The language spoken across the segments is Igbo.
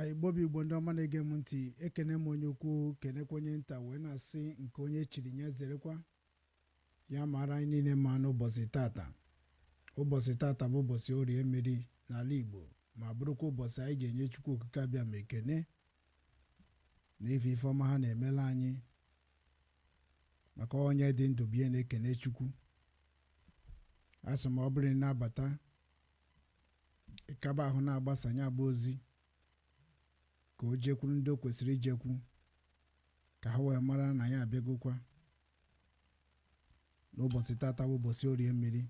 Igbo bụ Igbo, ndị ọma na-ege m ntị, ekene m onye ukwu, kenekwa onye nta, wee na-asị nke onye chiri ya zerekwa. Ya mara anyị niile ma n'ụbọchị tata. Ụbọchị tata bụ ụbọchị Orie mmiri n'ala Igbo, ma bụrụkwa ụbọchị anyị ji enye Chukwu Okike abịa ma ekene na ife ife ọma ha na-emela anyị, maka onye dị ndụ bie na-ekene Chukwu. A sị ma ọ bụrụ na ị na-abata, ịkaba ahụ na-agbasanye agba ozi ka o jekwuru ndị o kwesịrị ijekwu, ka ha wee mara na ya abịagokwa n'ụbọchị tata bụ ụbọchị Orie mmiri.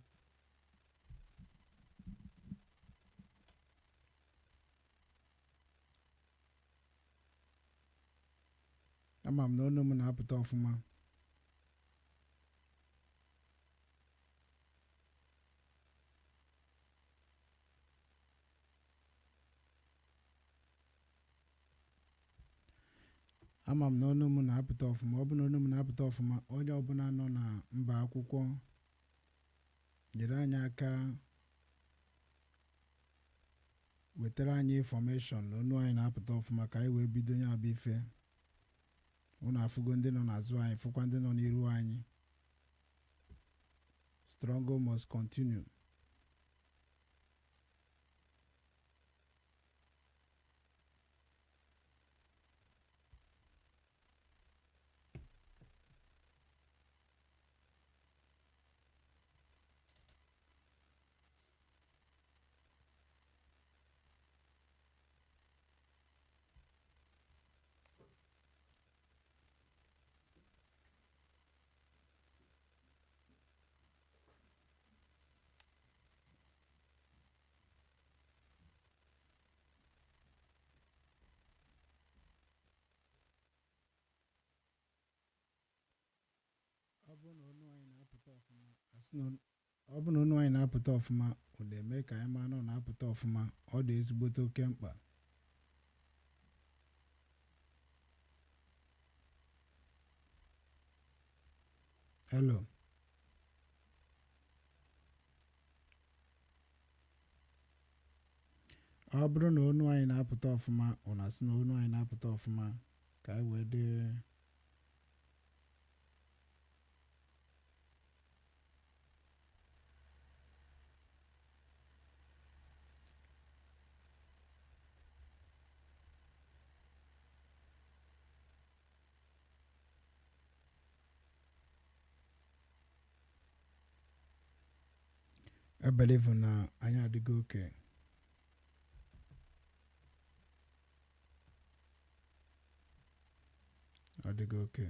Ama m na onu m na-apụta ọfụma. Ama m na onu m na-apụta ọfụma. Ọ bụ na onu m na-apụta ọfụma, onye ọbụla nọ na mba akwụkwọ nyere anyị aka wetara anyị information na onu anyị na-apụta ọfụma, ka anyị wee bido ya bụ ife. Unu afụgo ndị nọ n'azụ anyị, fụkwa ndị nọ n'iru anyị. Struggle must continue. Ọ bụrụ na onu anyị na-apụta ọfụma, asị na ọ bụrụ na onu anyị na-apụta ọfụma, ọ na-eme ka anyị maa na ọ na-apụta ọfụma. Ọ dị ezigbote oke mkpa. Hello. Ọ bụrụ na onu anyị na-apụta ọfụma, ọ na-asị na onu anyị na-apụta ọfụma, ka anyị wee dị. I believe na anyị adịgo oke. Adịgo oke.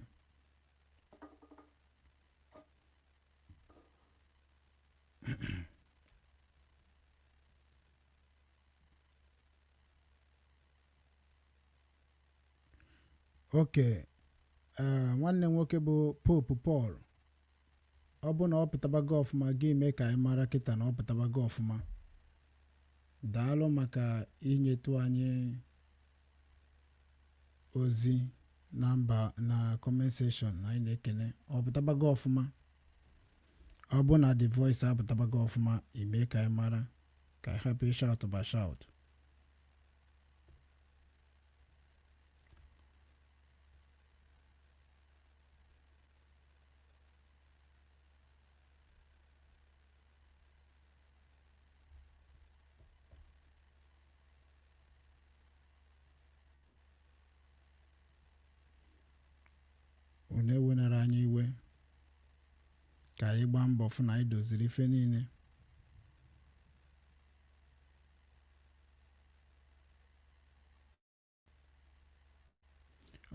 Oke ee, nwanne m nwoke bụ Pope Paul, ọ bụ na ọ pụtabago ọfụma, gị mee ka anyị mara kịta na ọ pụtabago ọfụma. Daalụ maka inyetụ anyị ozi na mba na comment section na anyị na-ekene. Ọ pụtabago ọfụma? Ọ bụ na the voice apụtabago ọfụma, ime ka anyị mara ka anyị hapụ shout ba shout. Unu ewenara anyị iwe, ka anyị gbaa mbọ fụ na anyị doziri ife niile.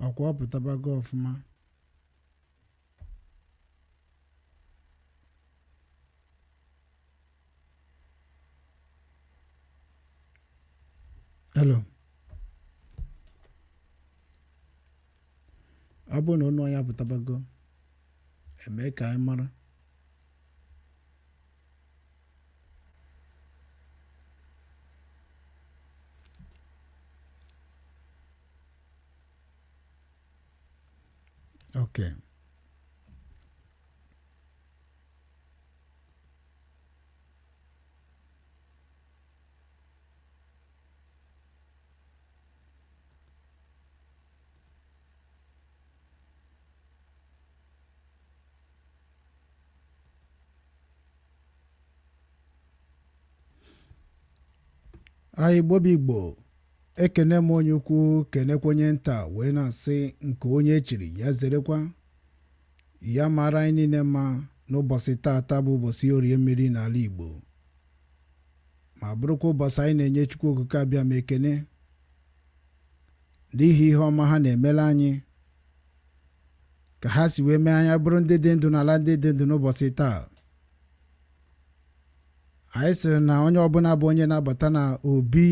Ọkwa ọ pụtabago ọfụma? Hello. Ọ bụrụ na onu anyị apụtabago, eme ka anyị mara. Okay. Anyị Igbo bụ Igbo, ekene m onye ukwu, kenekwa onye nta, wee na-asị nke onye echiri ya zerekwa. Ya mara anyị niile mma n'ụbọchị taata bụ ụbọchị Orie Mmiri n'ala Igbo, ma bụrụkwa ụbọchị anyị na-enye Chukwu Okike Abịa ma ekene n'ihi ihe ọma ha na-emela anyị, ka ha si wee mee anya bụrụ ndị dị ndụ n'ala ndị dị ndụ n'ụbọchị taa. Anyị sịrị na onye ọbụla bụ onye na-abata na obi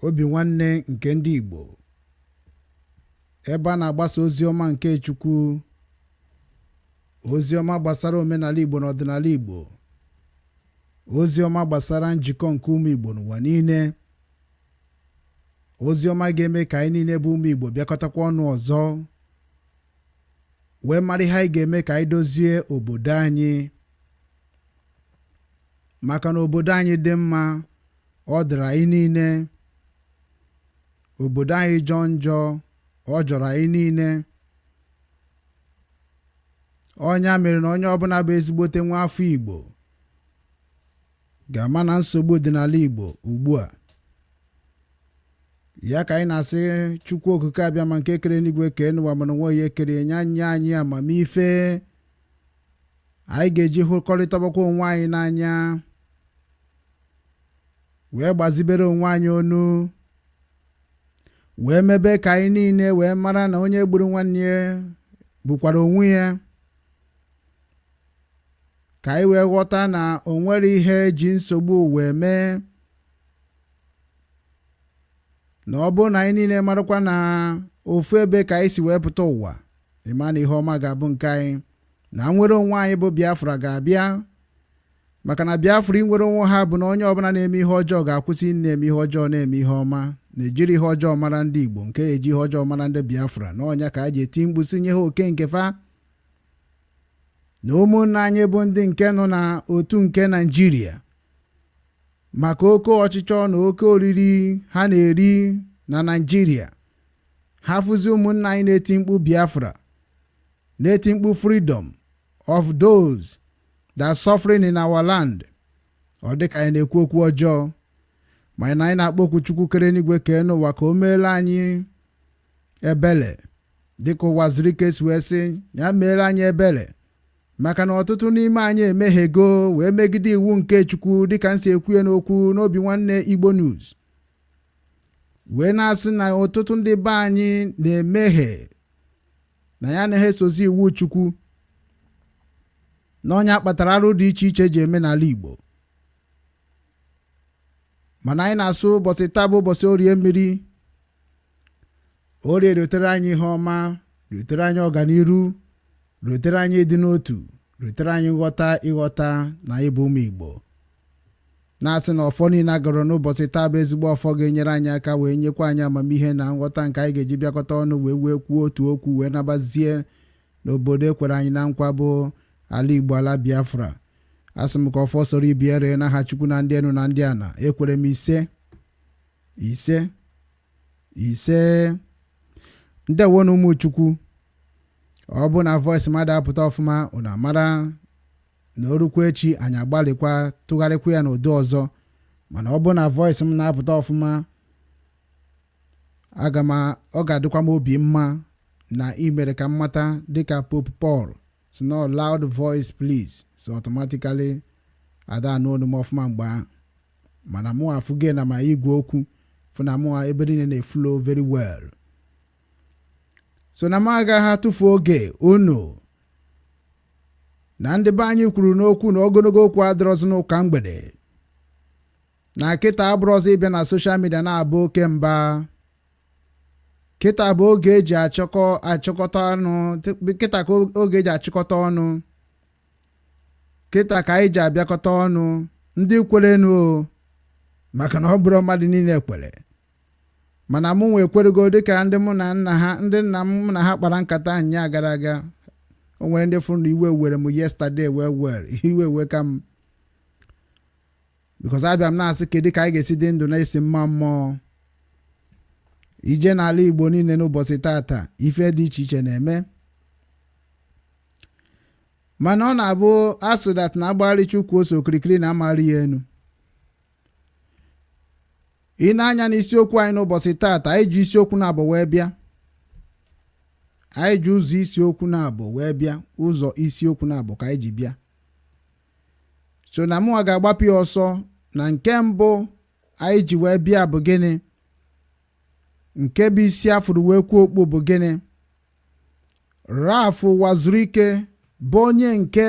obi nwanne nke ndị Igbo, ebe a na-agbasa ozi ọma nke Chukwu, ozi ọma gbasara omenala Igbo na ọdịnala Igbo, ozi ọma gbasara njikọ nke ụmụ Igbo n'ụwa niile, ozi ọma ga-eme ka anyị niile bụ ụmụ Igbo bịakọtakwa ọnụ ọzọ wee mara ihe anyị ga-eme ka anyị dozie obodo anyị, maka na obodo anyị dị mma, ọ dịrị anyị niile. Obodo anyị jọọ njọ, ọ jọrọ anyị niile. Ọnya mere na onye ọbụla bụ ezigbote nwa afọ Igbo ga-ama na nsogbu dị n'ala Igbo ugbu a. Ya ka anyị na-asị Chukwu Okike Abịa ma nke kere n'igwe kee n'ụwa, mana onwe ya ekere nye anyị anyị amamife anyị ga-eji hụkọrịtabakwa onwe anyị n'anya, wee gbazibere onwe anyị onu, wee mebe ka anyị niile wee mara na onye gburu nwanne ya gbukwara onwe ya, ka anyị wee ghọta na o nwere ihe ji nsogbu wee mee, na ọ bụrụ na anyị niile marakwa na ofu ebe ka anyị si wee pụta ụwa, ịma na ihe ọma ga-abụ nke anyị, na nwere onwe anyị bụ Biafra ga-abịa. Maka na Biafra inwere onwe ha bụ na onye ọbụla na-eme ihe ọjọọ ga-akwụsị na-eme ihe ọjọọ, na-eme ihe ọma, na-ejiri ihe ọjọọ mara ndị Igbo, nke eji ihe ọjọọ mara ndị Biafra. Na ọnya ka a ji eti mkpu si nye ha oke nke fa, na ụmụnne anyị bụ ndị nke nọ na otu nke Naijiria, maka oke ọchịchọ na oke oriri ha na-eri na Naijiria, ha fụzi ụmụnne anyị na-eti mkpu Biafra, na-eti mkpu freedom of those that are suffering in our land, ọ dịka anyị na-ekwu okwu ọjọọ. Ma na anyị na-akpọ okwu Chukwu kere n'igwe kee n'ụwa ka o meela anyị ebele, dịka ụwa zuru ike si wee sị ya meere anyị ebele, maka na ọtụtụ n'ime anyị emeghego wee megide iwu nke Chukwu, dịka m si ekwu ya n'okwu n'obi nwanne Igbo News, wee na-asị na ọtụtụ ndị be anyị na-emehie, na ya anaghị esozi iwu Chukwu, na ọnya kpatara arụ dị iche iche ji eme n'ala Igbo. Mana anyị na-asụ ụbọchị taa bụ ụbọchị Orie Mmiri. Orie rutere anyị ihe ọma, rutere anyị ọganiru, rutere anyị ịdị n'otu, rutere anyị nghọta, ịghọta na anyị bụ ụmụ Igbo. Na-asị na ọfọ niile agọrọ n'ụbọchị taa bụ ezigbo ọfọ ga-enyere anyị aka, wee nyekwa anyị amamihe na nghọta nke anyị ga-eji bịakọta ọnụ wee kwuo otu okwu, wee nabazie n'obodo ekwere anyị na nkwa, bụ ala Igbo, ala Biafra. Asị m ka ọfọ soro ibi ere n'aha Chukwu na ndị enu na ndị ana. Ekwere m, ise, ise, ise. Ndewo na ụmụ Chukwu. Ọ bụ na voice mmadụ apụta ọfụma, unu amara na orukwa echi anyị agbalịkwa tụgharịkwa ya n'ụdị ọzọ. Mana ọ bụ na voice m na-apụta ọfụma, aga m ọ ga-adịkwa m obi mma na ị mere ka m mata, dịka Pope Paul si no "loud voice please", so automatically ada anụ olu m ọfụma mgbe ahụ. Mana mụ afụge na ma igwe okwu fụ na mụ ebe niile na-eflow very well, so na m agaghị atụfu oge unu. Na ndị be anyị kwuru n'okwu na ogologo okwu adịrọzi n'ụka mgbede, na kịta abụrọzi ịbịa na social media na-abụ oke mba. Kịta bụ oge eji achịkọ achịkọta ọnụ, kịta ka oge eji achịkọta ọnụ, kịta ka anyị ji abịakọta ọnụ, ndị kwerenụ o, maka na ọ bụrụ mmadụ niile kwere. Mana mụ nwe ekwerego, dịka ndị mụ na nna ha, ndị nna m na ha kpara nkata nya gara aga. O nwere ndị fụrụ na iwe were m yesterday, wee were iwe wee ka m, because abịa m na-asị kedu ka anyị ga-esi dị ndụ na-esi mma mmụọ ije n'ala Igbo niile n'ụbọchị tata. Ife dị iche iche na-eme, mana ọ na-abụ asụ that na agbagharị Chukwu ose okirikiri na amara ya enu. Ị na-anya n'isiokwu anyị n'ụbọchị taata, anyị ji isiokwu na-abụ wee bịa. Anyị ji ụzọ isiokwu na-abụ wee bịa. Ụzọ isiokwu na-abụ ka anyị ji bịa. So na mụnwa ga-agbapụ ya ọsọ. Na nke mbụ anyị ji wee bịa bụ gịnị? Nke bụ isi afụrụ wee kwuo okpu bụ gịnị? Ralph Uwazuruike bụ onye nke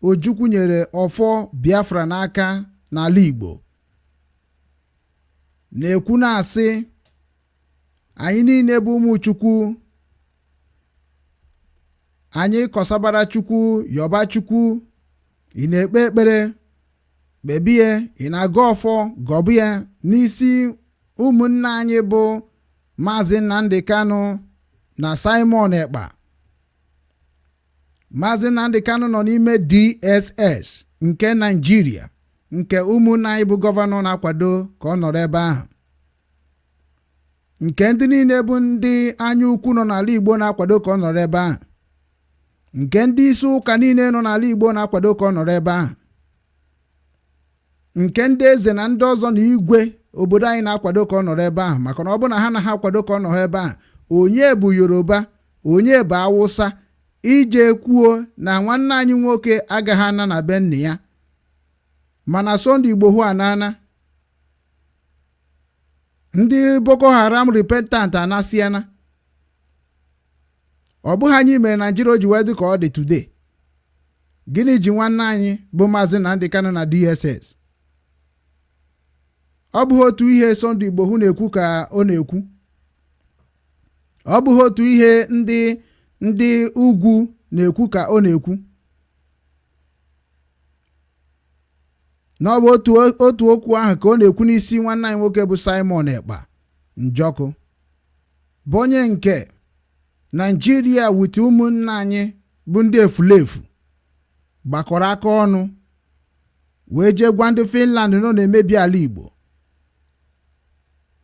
Ojukwu nyere ọfọ Biafra n'aka n'ala Igbo, na-ekwu na-asị anyị niile bụ ụmụ Chukwu, anyị kọsabara Chukwu, yọba Chukwu. Ị na-ekpe ekpere, kpebie. Ị na-agọ ọfọ, gọbụ ya n'isi ụmụnne anyị bụ Maazị Nnamdi Kanu na Simon Ekpa. Maazị Nnamdi Kanu nọ n'ime DSS nke Naijiria, nke ụmụnne anyị bụ governor na-akwado ka ọ nọrọ ebe ahụ, nke ndị niile bụ ndị anya ukwu nọ n'ala Igbo na-akwado ka ọ nọrọ ebe ahụ, nke ndị isi ụka niile nọ n'ala Igbo na-akwado ka ọ nọrọ ebe ahụ, nke ndị eze na ndị ọzọ na igwe obodo anyị na-akwado ka ọ nọrọ ebe ahụ. Maka na ọ bụ na ha na ha akwado ka ọ nọrọ ebe ahụ, onye bụ Yoruba, onye bụ Awụsa ije kwuo na nwanne anyị nwoke agaghị ana na be nna ya? Mana Sunday Igboho anana, ndị Boko Haram repentant anasịana. Ọ bụghị anyị mere Naijiria o ji wee dị ka ọ dị today. Gịnị ji nwanne anyị bụ Maazị Nnamdi Kanu na DSS? Ọ bụghị otu ihe Sunday Igboho na-ekwu ka ọ na-ekwu? Ọ bụghị otu ihe ndị ugwu na-ekwu ka ọ na-ekwu? Na ọ bụ otu okwu ahụ ka ọ na-ekwu n'isi nwanne anyị nwoke bụ Simon Ekpa Njọkụ, bụ onye nke Naijiria with ụmụnne anyị bụ ndị efulefu gbakọrọ aka ọnụ wee jee gwa ndị Finland nọ na-emebi ala Igbo,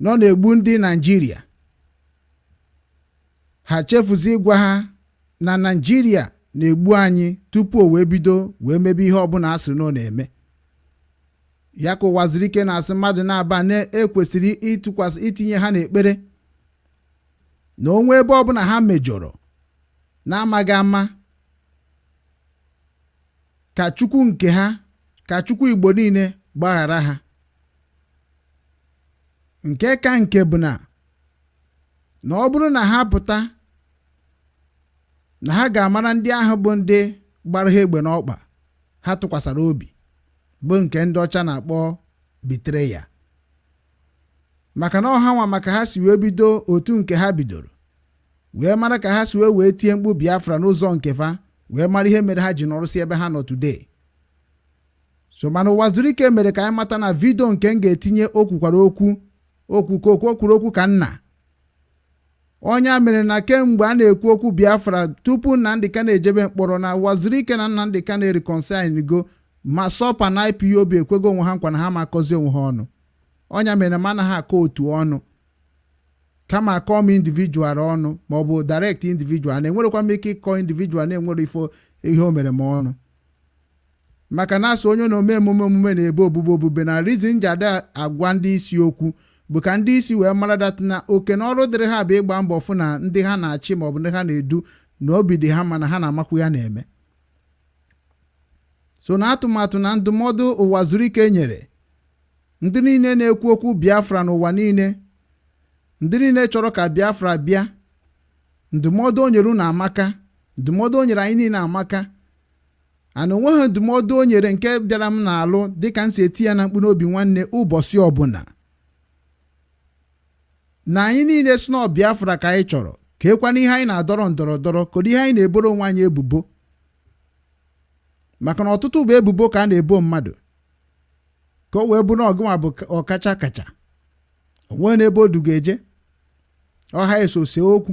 nọ na-egbu ndị Naijiria. Ha chefuzi ịgwa ha na Naijiria na-egbu anyị tupu o wee bido wee mebe ihe ọbụla a sị na ọ na-eme ya. Ka Uwazuruike na-asị mmadụ na-aba na-ekwesịrị ịtụkwasị itinye ha n'ekpere na onwe ebe ọbụla ha mejọrọ na-amaghị ama, ka Chukwu nke ha, ka Chukwu Igbo niile gbaghara ha. Nke ka nke bụ na ọ bụrụ na ha pụta, na ha ga-amara ndị ahụ bụ ndị gbara ha egbe n'ọkpa ha tụkwasara obi, bụ nke ndị ọcha na-akpọ betrayer, maka na ọha nwa maka ha si wee bido otu nke ha bidoro wee mara ka ha si wee tie mkpu Biafra n'ụzọ nke fa, wee mara ihe mere ha ji nọrụsị ebe ha nọ today. So mana Uwazuruike mere ka anyị mata na video nke m ga-etinye, o kwukwara okwu okwu ka okwu o kwuru okwu ka nna onye a mere na kemgbe a na-ekwu okwu Biafra tupu Nnamdi Kanu ejebe mkpọrọ, na Uwazuruike na Nnamdi Kanu reconcile go ma sọpa na IPOB ekwego onwe ha nkwa na ha ma akọzi onwe ha ọnụ. Ọnya mere ma anaghị akọ otu ọnụ, kama akọ m individual ọnụ ma ọ bụ direct individual, na enwerekwa m ike ịkọ individual na-enwere ifo ihe o mere m ọnụ, maka na asị onye na ome emume na-ebe ogbugbe ogbugbe na reason ji ada agwa ndị isi okwu bụ ka ndị isi wee mara that na oke na ọrụ dịrị ha bụ ịgba mbọ fụ na ndị ha na-achị maọbụ ndị ha na-edu na obi dị ha mana ha na-amakwu ya na-eme. So na atụmatụ na ndụmọdụ Uwazuruike nyere ndị niile na-ekwu okwu Biafra n'ụwa niile, ndị niile chọrọ ka Biafra bịa, ndụmọdụ o nyere unu amaka, ndụmọdụ o nyere anyị niile amaka. Ana onweghị ndụmọdụ o nyere nke bịara m n'alụ dịka m si eti ya na mkpụrụ obi nwanne ụbọchị ọbụla na anyị niile si na Biafra ka anyị chọrọ, ka ekwana ihe anyị na-adọrọ ndọrọ ndọrọ, kedu ihe anyị na-eboro onwe anyị ebubo? Maka na ọtụtụ bụ ebubo ka a na-ebo mmadụ ka o wee bụrụ ọgụnwa bụ ọkacha kacha onwe n'ebe o duga eje ọha eso see okwu.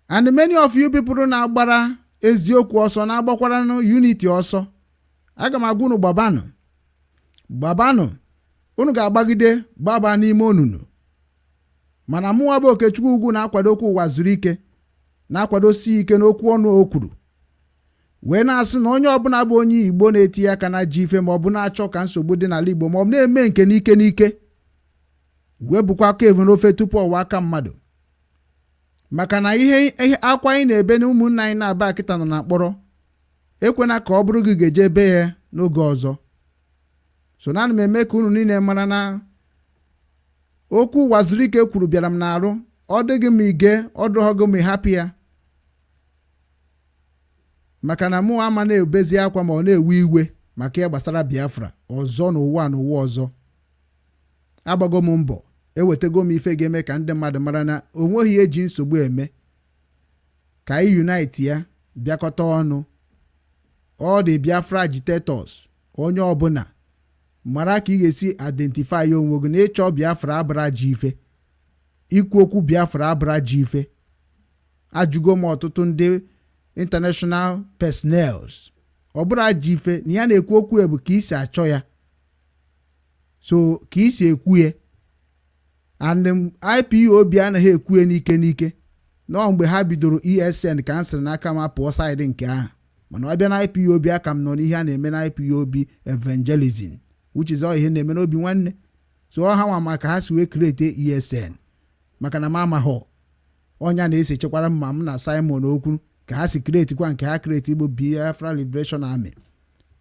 And many of you people na-agbara eziokwu ọsọ, na-agbakwara unity ọsọ, aga m agwa unu, gbabanụ, gbabanụ, unu ga-agbagide gbaba n'ime onunu. Mana mụnwa bụ Okechukwu Ugwu na-akwado okwu Uwazuruike, na-akwadosi ike n'okwu ọnụ o kwuru, wee na-asị na onye ọbụla bụ onye Igbo na-etinye aka na ji ife, ma ọ bụ na-achọ ka nsogbu dị n'ala Igbo, ma ọ bụ na-eme nke n'ike n'ike. Wepụkwa aka enwe n'ofe tupu ọwa aka mmadụ, maka na ihe akwa anyị na-ebe na ụmụnne anyị na-aba akịta nọ na mkpọrọ. Ekwena ka ọ bụrụ gị ga-eje ebe ya n'oge ọzọ. So na ana m eme ka unu niile mara na okwu Uwazuruike kwuru bịara m n'arụ. Ọ dịghị m ige, ọ dụghị gị m ịhapụ ya, maka na mụ ama na-ebezi akwa ma ọ na-ewe iwe maka ihe gbasara Biafra ọzọ n'ụwa n'ụwa ọzọ. Agbago m mbọ, ewetago m ife ga-eme ka ndị mmadụ mara na o nweghị ihe eji nsogbu eme. Ka anyị unite ya, bịakọta ọnụ. All the Biafra agitators, onye ọbụla mara ka ị ga-esi identify onwe gị na ịchọ Biafra abara ji ife, ikwu okwu Biafra abara ji ife. Ajụgo m ọtụtụ ndị international personnels, ọ bụrụ ajọ ife na ya na-ekwu okwu bụ ka isi achọ ya, so ka isi ekwu ya. And IPOB anaghị ekwu ya n'ike n'ike. Nọọ mgbe ha bidoro ESN ka m sịrị n'aka m apụọ side nke ahụ, mana ọ bịa na IPOB, aka m nọ n'ihe a na-eme na IPOB evangelism, which is all ihe na-eme n'obi nwanne. So ọ ha nwa maka ha si wee create ESN, maka na m amaghọ ọnya na-ese chekwara mma m na Simon okwu ka ha si create kwa nke ha create Igbo Biafra Liberation Army,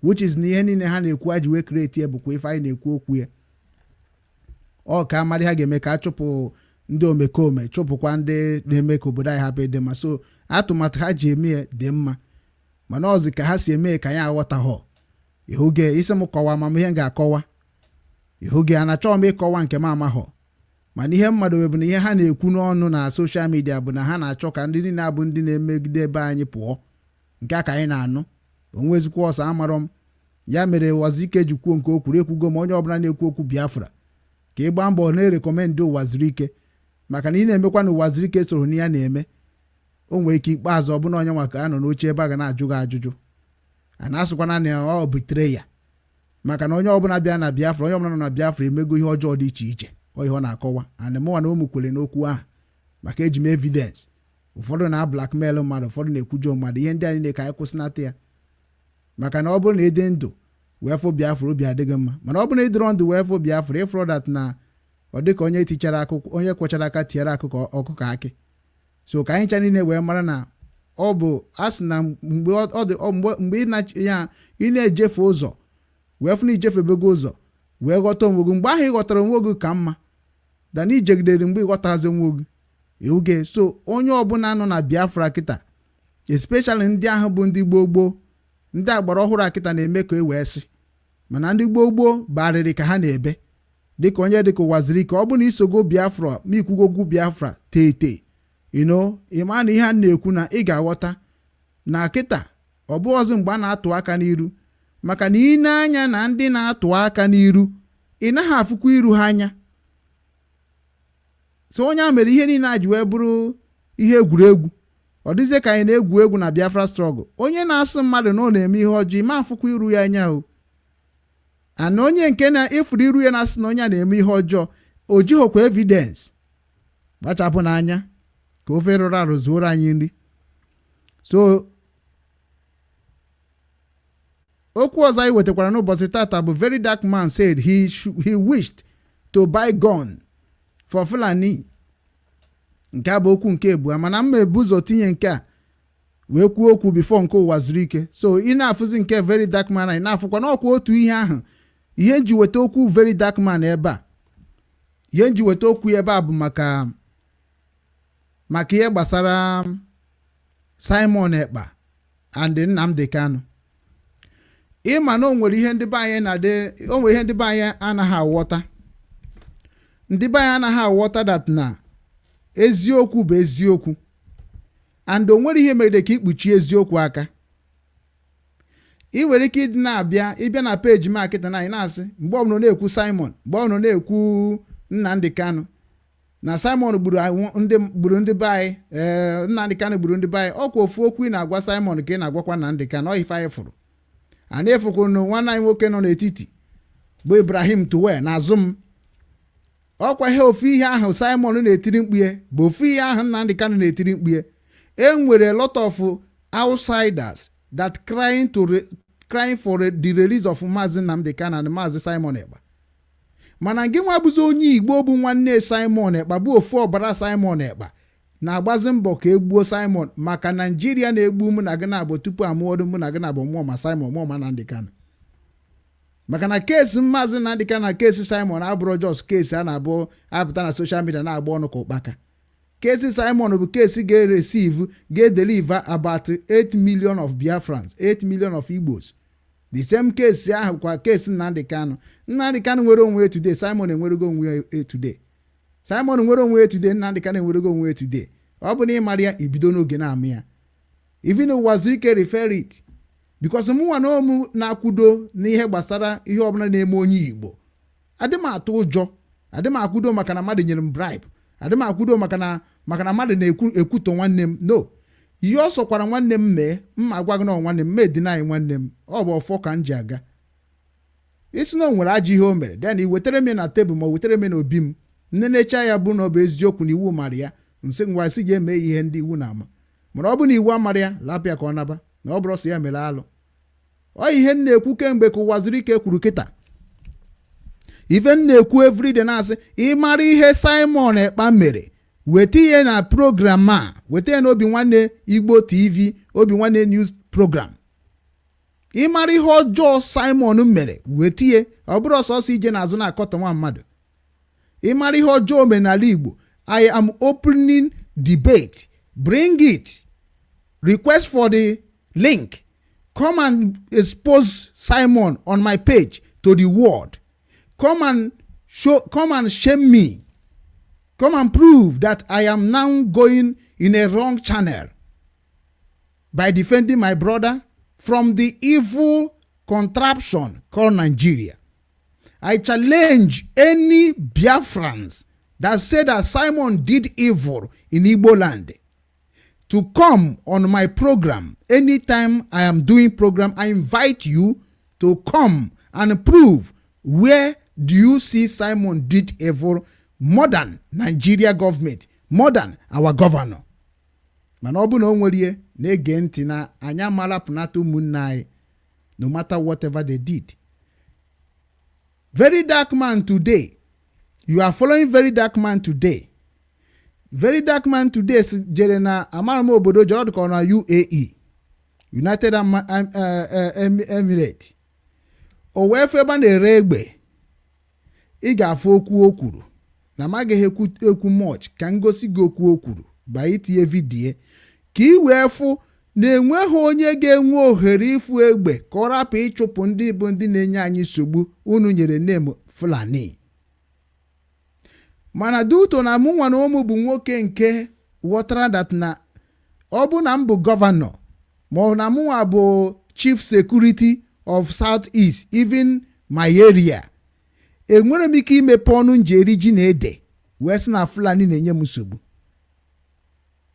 which is na ihe niile ha na-ekwu ha ji wee create ya bụkwa ife anyị na-ekwu okwu ya. Ọ ka amarị ha ga-eme ka a chụpụ ndị omekome, chụpụkwa ndị na-eme ka obodo anyị hapụ ịdị mma. So atụmatụ ha ji eme ya dị mma, mana ọzi ka ha si eme ka anyị aghọtaghọ. Ịhụge isi m kọwa ma m ihe m ga-akọwa, ịhụge a na-achọghị m ịkọwa nke m amaghọ. Mana ihe mmadụ bụ na ihe ha na-ekwu n'ọnụ na social media bụ na ha na-achọ ka ndị niile abụ ndị na-emegide ebe anyị pụọ. Nke a ka anyị na-anụ onwezikwa ọsọ amarọ m ya mere Uwazuruike ji kwuo nke o kwuru. Ekwugo m, onye ọbụla na-ekwu okwu Biafra, ka ị gbaa mbọ na-erecommend Uwazuruike, maka na ị na-emekwa na Uwazuruike soro na ya na-eme. O nwere ike ikpeazụ ọbụna onye nwa ka a nọ n'oche ebe a ga na-ajụ gị ajụjụ, a na-asụkwana na ọ bitere ya, maka na onye ọbụla bịa na Biafra, onye ọbụla nọ na Biafra emego ihe ọjọọ dị iche iche. Ọ ihe ọ na-akọwa, and mụnwa na ụmụ kwere n'okwu ahụ, maka eji m evidence. Ụfọdụ na blackmail mmadụ, ụfọdụ na-ekwujọ mmadụ. Ihe ndị a niile ka anyị kwụsịnata ya, maka na ọ bụrụ na ịdị ndụ wee fụ Biafra, obi adịghị mma. Mana ọ bụrụ na ịdịrọ ndụ wee fụ Biafra, ịfụrụ that na ọ dịka onye tichara akụkọ, onye kwechara aka tinyere akụkọ ọkụkọ akị. So ka anyị ncha niile wee mara na ọ bụ a sị na mgbe ọ dị mgbe ị na-ejefe ụzọ wee fụ na ijefebego ụzọ wee ghọta onwe gị, mgbe ahụ ị ghọtara onwe gị ka mma dana ijegidere mgbe ị ghọtazi onwe gị ewuge. So onye ọbụla nọ na Biafra kịta, especially ndị ahụ bụ ndị gboo gboo, ndị agbara ọhụrụ akịta na-eme ka e wee sị, mana ndị gboo gboo barịrị ka ha na-ebe dịka onye dịka Uwazuruike. Ọ bụ na isogo Biafra ma ikwugokwu Biafra tete ino, ịma na ihe a na-ekwu na ị ga-aghọta na kịta ọ bụ ọzọ mgbe a na-atụ aka n'iru, maka na ị na-anya na ndị na-atụ aka n'iru, ị naghị afụkwa iru ha anya. So onye a mere ihe niile a ji wee bụrụ ihe egwuregwu, ọ dịzie ka anyị na-egwu egwu na Biafra struggle. Onye na-asụ mmadụ na ọ na-eme ihe ọjọọ, ma afụkwa iru ya anya o ana onye nke na-efuru iru ya na-asị na onye a na-eme ihe ọjọọ, o jighọkwa evidence. Kpachapụ n'anya ka ofe rụrụ arụ zuoro anyị nri. So okwu ọzọ anyị wetakwara n'ụbọchị tata bụ Very Dark Man said he wished to buy gun for Fulani. Nke a bụ okwu nke abụọ, mana mma ebu ụzọ tinye nke a wee kwuo okwu before nke Uwazuruike. So ị na-afụzi nke Very Dark Man, anyị na-afụkwa n'ọkwa otu ihe ahụ. Ihe nji weta okwu Very Dark Man ebe a, ihe nji weta okwu ebe a bụ maka ihe gbasara Simon Ekpa and Nnamdi Kanu. Ịma na o nwere ihe ndị be anyị na-adị, o nwere ihe ndị be anyị anaghị aghọta. Ndị be anyị anaghị aghọta that na eziokwu bụ eziokwu, and o nwere ihe mere ka ikpuchi eziokwu aka. Ị nwere ike ịdị na-abịa ịbịa na peji m akịta na anyị na-asị, mgbe ọbụla na-ekwu Simon, mgbe ọbụla na-ekwu Nnamdi Kanu, na Simon gburu ndị be anyị, ee, Nnamdi Kanu gburu ndị be anyị. Ọkwa ofu okwu ị na-agwa Simon ka ị na-agwakwa Nnamdi Kanu. Ọ ife anyị fụrụ a na-efukwuru na nwanne anyị nwoke nọ n'etiti bụ Ibrahim Tuwe n'azụ m. Ọkwa ihe ofu ihe ahụ Simon na-etiri mkpu bụ ofu ihe ahụ Nnamdi Kanu na-etiri mkpu. E nwere a lot of outsiders that crying for the release of Maazị Nnamdi Kanu and Maazị Simon Ekpa. Mana gị nwa bụzi onye Igbo bụ nwanne Simon Ekpa, bụ ofu ọbara Simon Ekpa, na-agbazi mbọ ka e gbuo Simon, maka Naijiria na-egbu mụ na gị na-abụ tupu amụọdụ mụ na gị na-abụ mụọ ma Simon mụọ ma Nnamdi Kanu. Maka na case Maazị Nnamdi Kanu na case Simon abụrụ just case a na-abụ apụta na social media na-agba ọnụ ka ụkpaka. Case Simon bụ case ga-ereceive, ga-edeliver about 8 million of Biafrans, 8 million of Igbos. The same case ahụ kwa case Nnamdi Kanu. Nnamdi Kanu nwere onwe today, Simon enwerego onwe ya today. Simon nwere onwe ya today, Nnamdi Kanu enwerego onwe ya today. Ọ bụ na ịmara ya, ibido n'oge na-amụ ya. Even Uwazuruike refer it, because mụnwa na omu na-akwudo n'ihe gbasara ihe ọbụla na-eme onye Igbo, adị m atụ ụjọ, adị m akwudo maka na mmadụ nyere m bribe, adị m akwudo maka na mmadụ na-ekwu ekwutọ nwanne m. No, ihe ọ sọkwara nwanne m mee, mma gwa gị na ọ nwanne m mee deny nwanne m. Ọ bụ ọfọ ka m ji aga isi na o nwere ajọ ihe o mere, then i wetara m ya na tebụl ma o wetara m ya na obi m, nnenecha ya, bụ na ọ bụ eziokwu na iwu mara ya, nsị ngwa sị ga-eme ihe ndị iwu na-ama. Mana ọ bụ na iwu amara ya, lapịa ka ọ naba na ọ bụrụ sọ ya mere alụ. Ọ ihe m na-ekwu kemgbe ka Uwazuruike kwuru kịta. Ife m na-ekwu everyday, na-asị, ịmara ihe Simon Ekpa mere, weta ihe na program a, weta ya n'Obi Nwanne Igbo TV, Obi Nwanne News program. Ịmara ihe ọjọọ Simon mere, weta ihe. Ọ bụrụ ọsọsọ ije n'azụ na-akọtọ nwa mmadụ. Ịmara ihe ọjọọ mere n'ala Igbo, I am opening debate. Bring it, request for the link, come and expose Simon on my page to the world. Come and show, come and shame me, come and prove that I am now going in a wrong channel by defending my brother from the evil contraption called Nigeria. I challenge any Biafrans that say that Simon did evil in Igbo land to come on my program. Anytime I am doing program, I invite you to come and prove where do you see Simon did evil more than Nigeria government, more than our governor. Mana ọ bụ na o nwere ihe na-ege ntị na anyị amalapụnata ụmụnne anyị, no matter whatever they did. Very Dark Man today, you are following Very Dark Man today. Very Dark Man today jere na amara m obodo jere, ọ dịka ọ na UAE, United Emirates. O wee fụ ebe a na-ere egbe. Ị ga-afụ okwu o kwuru na amaghị ekwu ekwu much. Ka m gosi gị okwu o kwuru ba itinye video ka ị wee fụ na enweghị onye ga-enwe ohere ịfụ egbe ka ọ rapụ ịchụpụ ndị bụ ndị na-enye anyị nsogbu unu nyere nem Fulani. Mana duto na mụ nwa na ụmụ bụ nwoke nke ghọtara that na ọ bụ na m bụ governor, ma ọ na mụnwa bụ chief security of South East, even my area, enwere m ike imepe ọnụ nji eri ji na ede wee sị na Fulani na-enye m nsogbu.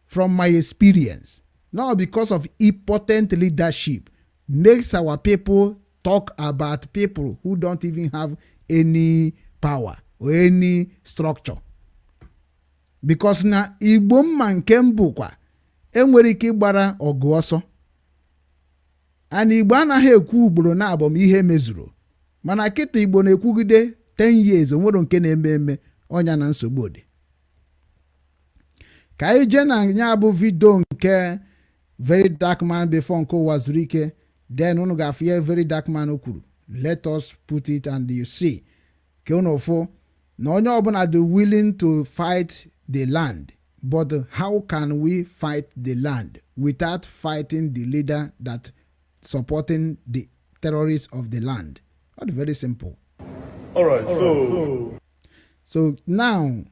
From my experience, not because of impotent leadership makes our people talk about people who don't even have any power or any structure, because na Igbo mma nke m bụkwa enwere ike ịgbara ọgụ ọsọ ana Igbo anaghị ekwu ugboro na abọm ihe mezuru. Mana kịta Igbo na-ekwugide 10 years, onwero nke na-eme eme ọnya na nsogbu dị. Ka anyị jee na ya bụ video nke Very Dark Man before nke Uwazuruike, then unu ga-afụ ihe Very Dark Man kwuru. Let us put it and you see, ka unu fụ na onye ọbụla dị willing to fight the land. But how can we fight the land without fighting the leader that supporting the terrorists of the land? Not very simple. All right, so So now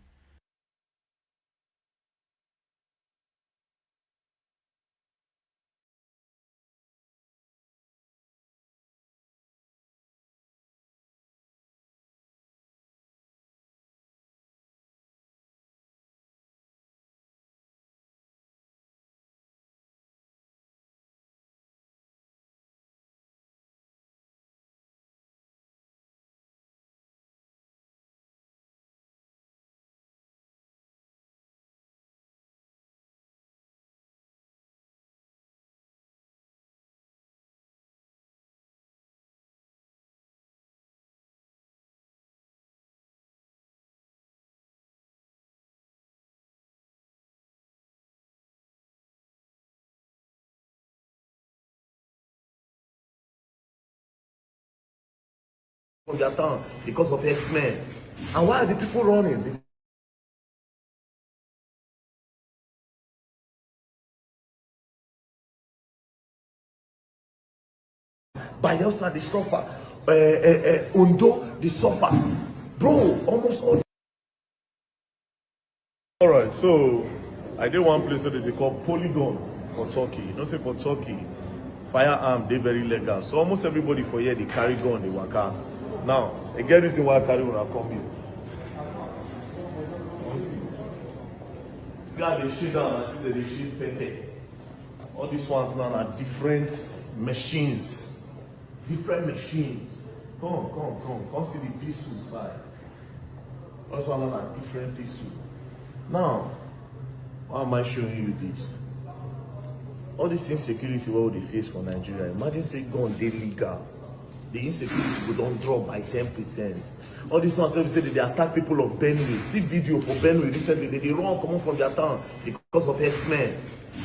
From their town because of herdsmen. And why are the people running? Bayelsa dey suffer, Ondo dey suffer. Bro, almost all. All right, so I did one place wey they call Polygon for Turkey. You know, say for Turkey, firearm dey very legal. So almost everybody for here dey carry gun, dey waka. Now, I get reason why I carry una come here. See how they shade down and see that they shade pepper. All these ones now are different machines. Different machines. Come, come, come. Come see the pistol side. All this one now are different pistol. Now, why am I showing you this? All this insecurity wey we dey face for Nigeria, imagine say gun dey legal. The insecurity go don drop by 10%. All this one sef say they dey attack people of Benue. See video for Benue recently, they dey run comot from their town because of herdsmen.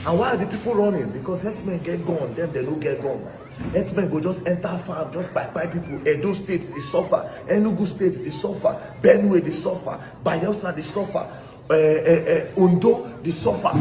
And why are the people running? Because herdsmen get gun, them they no get gun. Herdsmen go just enter farm, just kpai kpai people. Edo State dey suffer, Enugu State dey suffer, Benue dey suffer, Bayelsa dey suffer, Ondo dey suffer.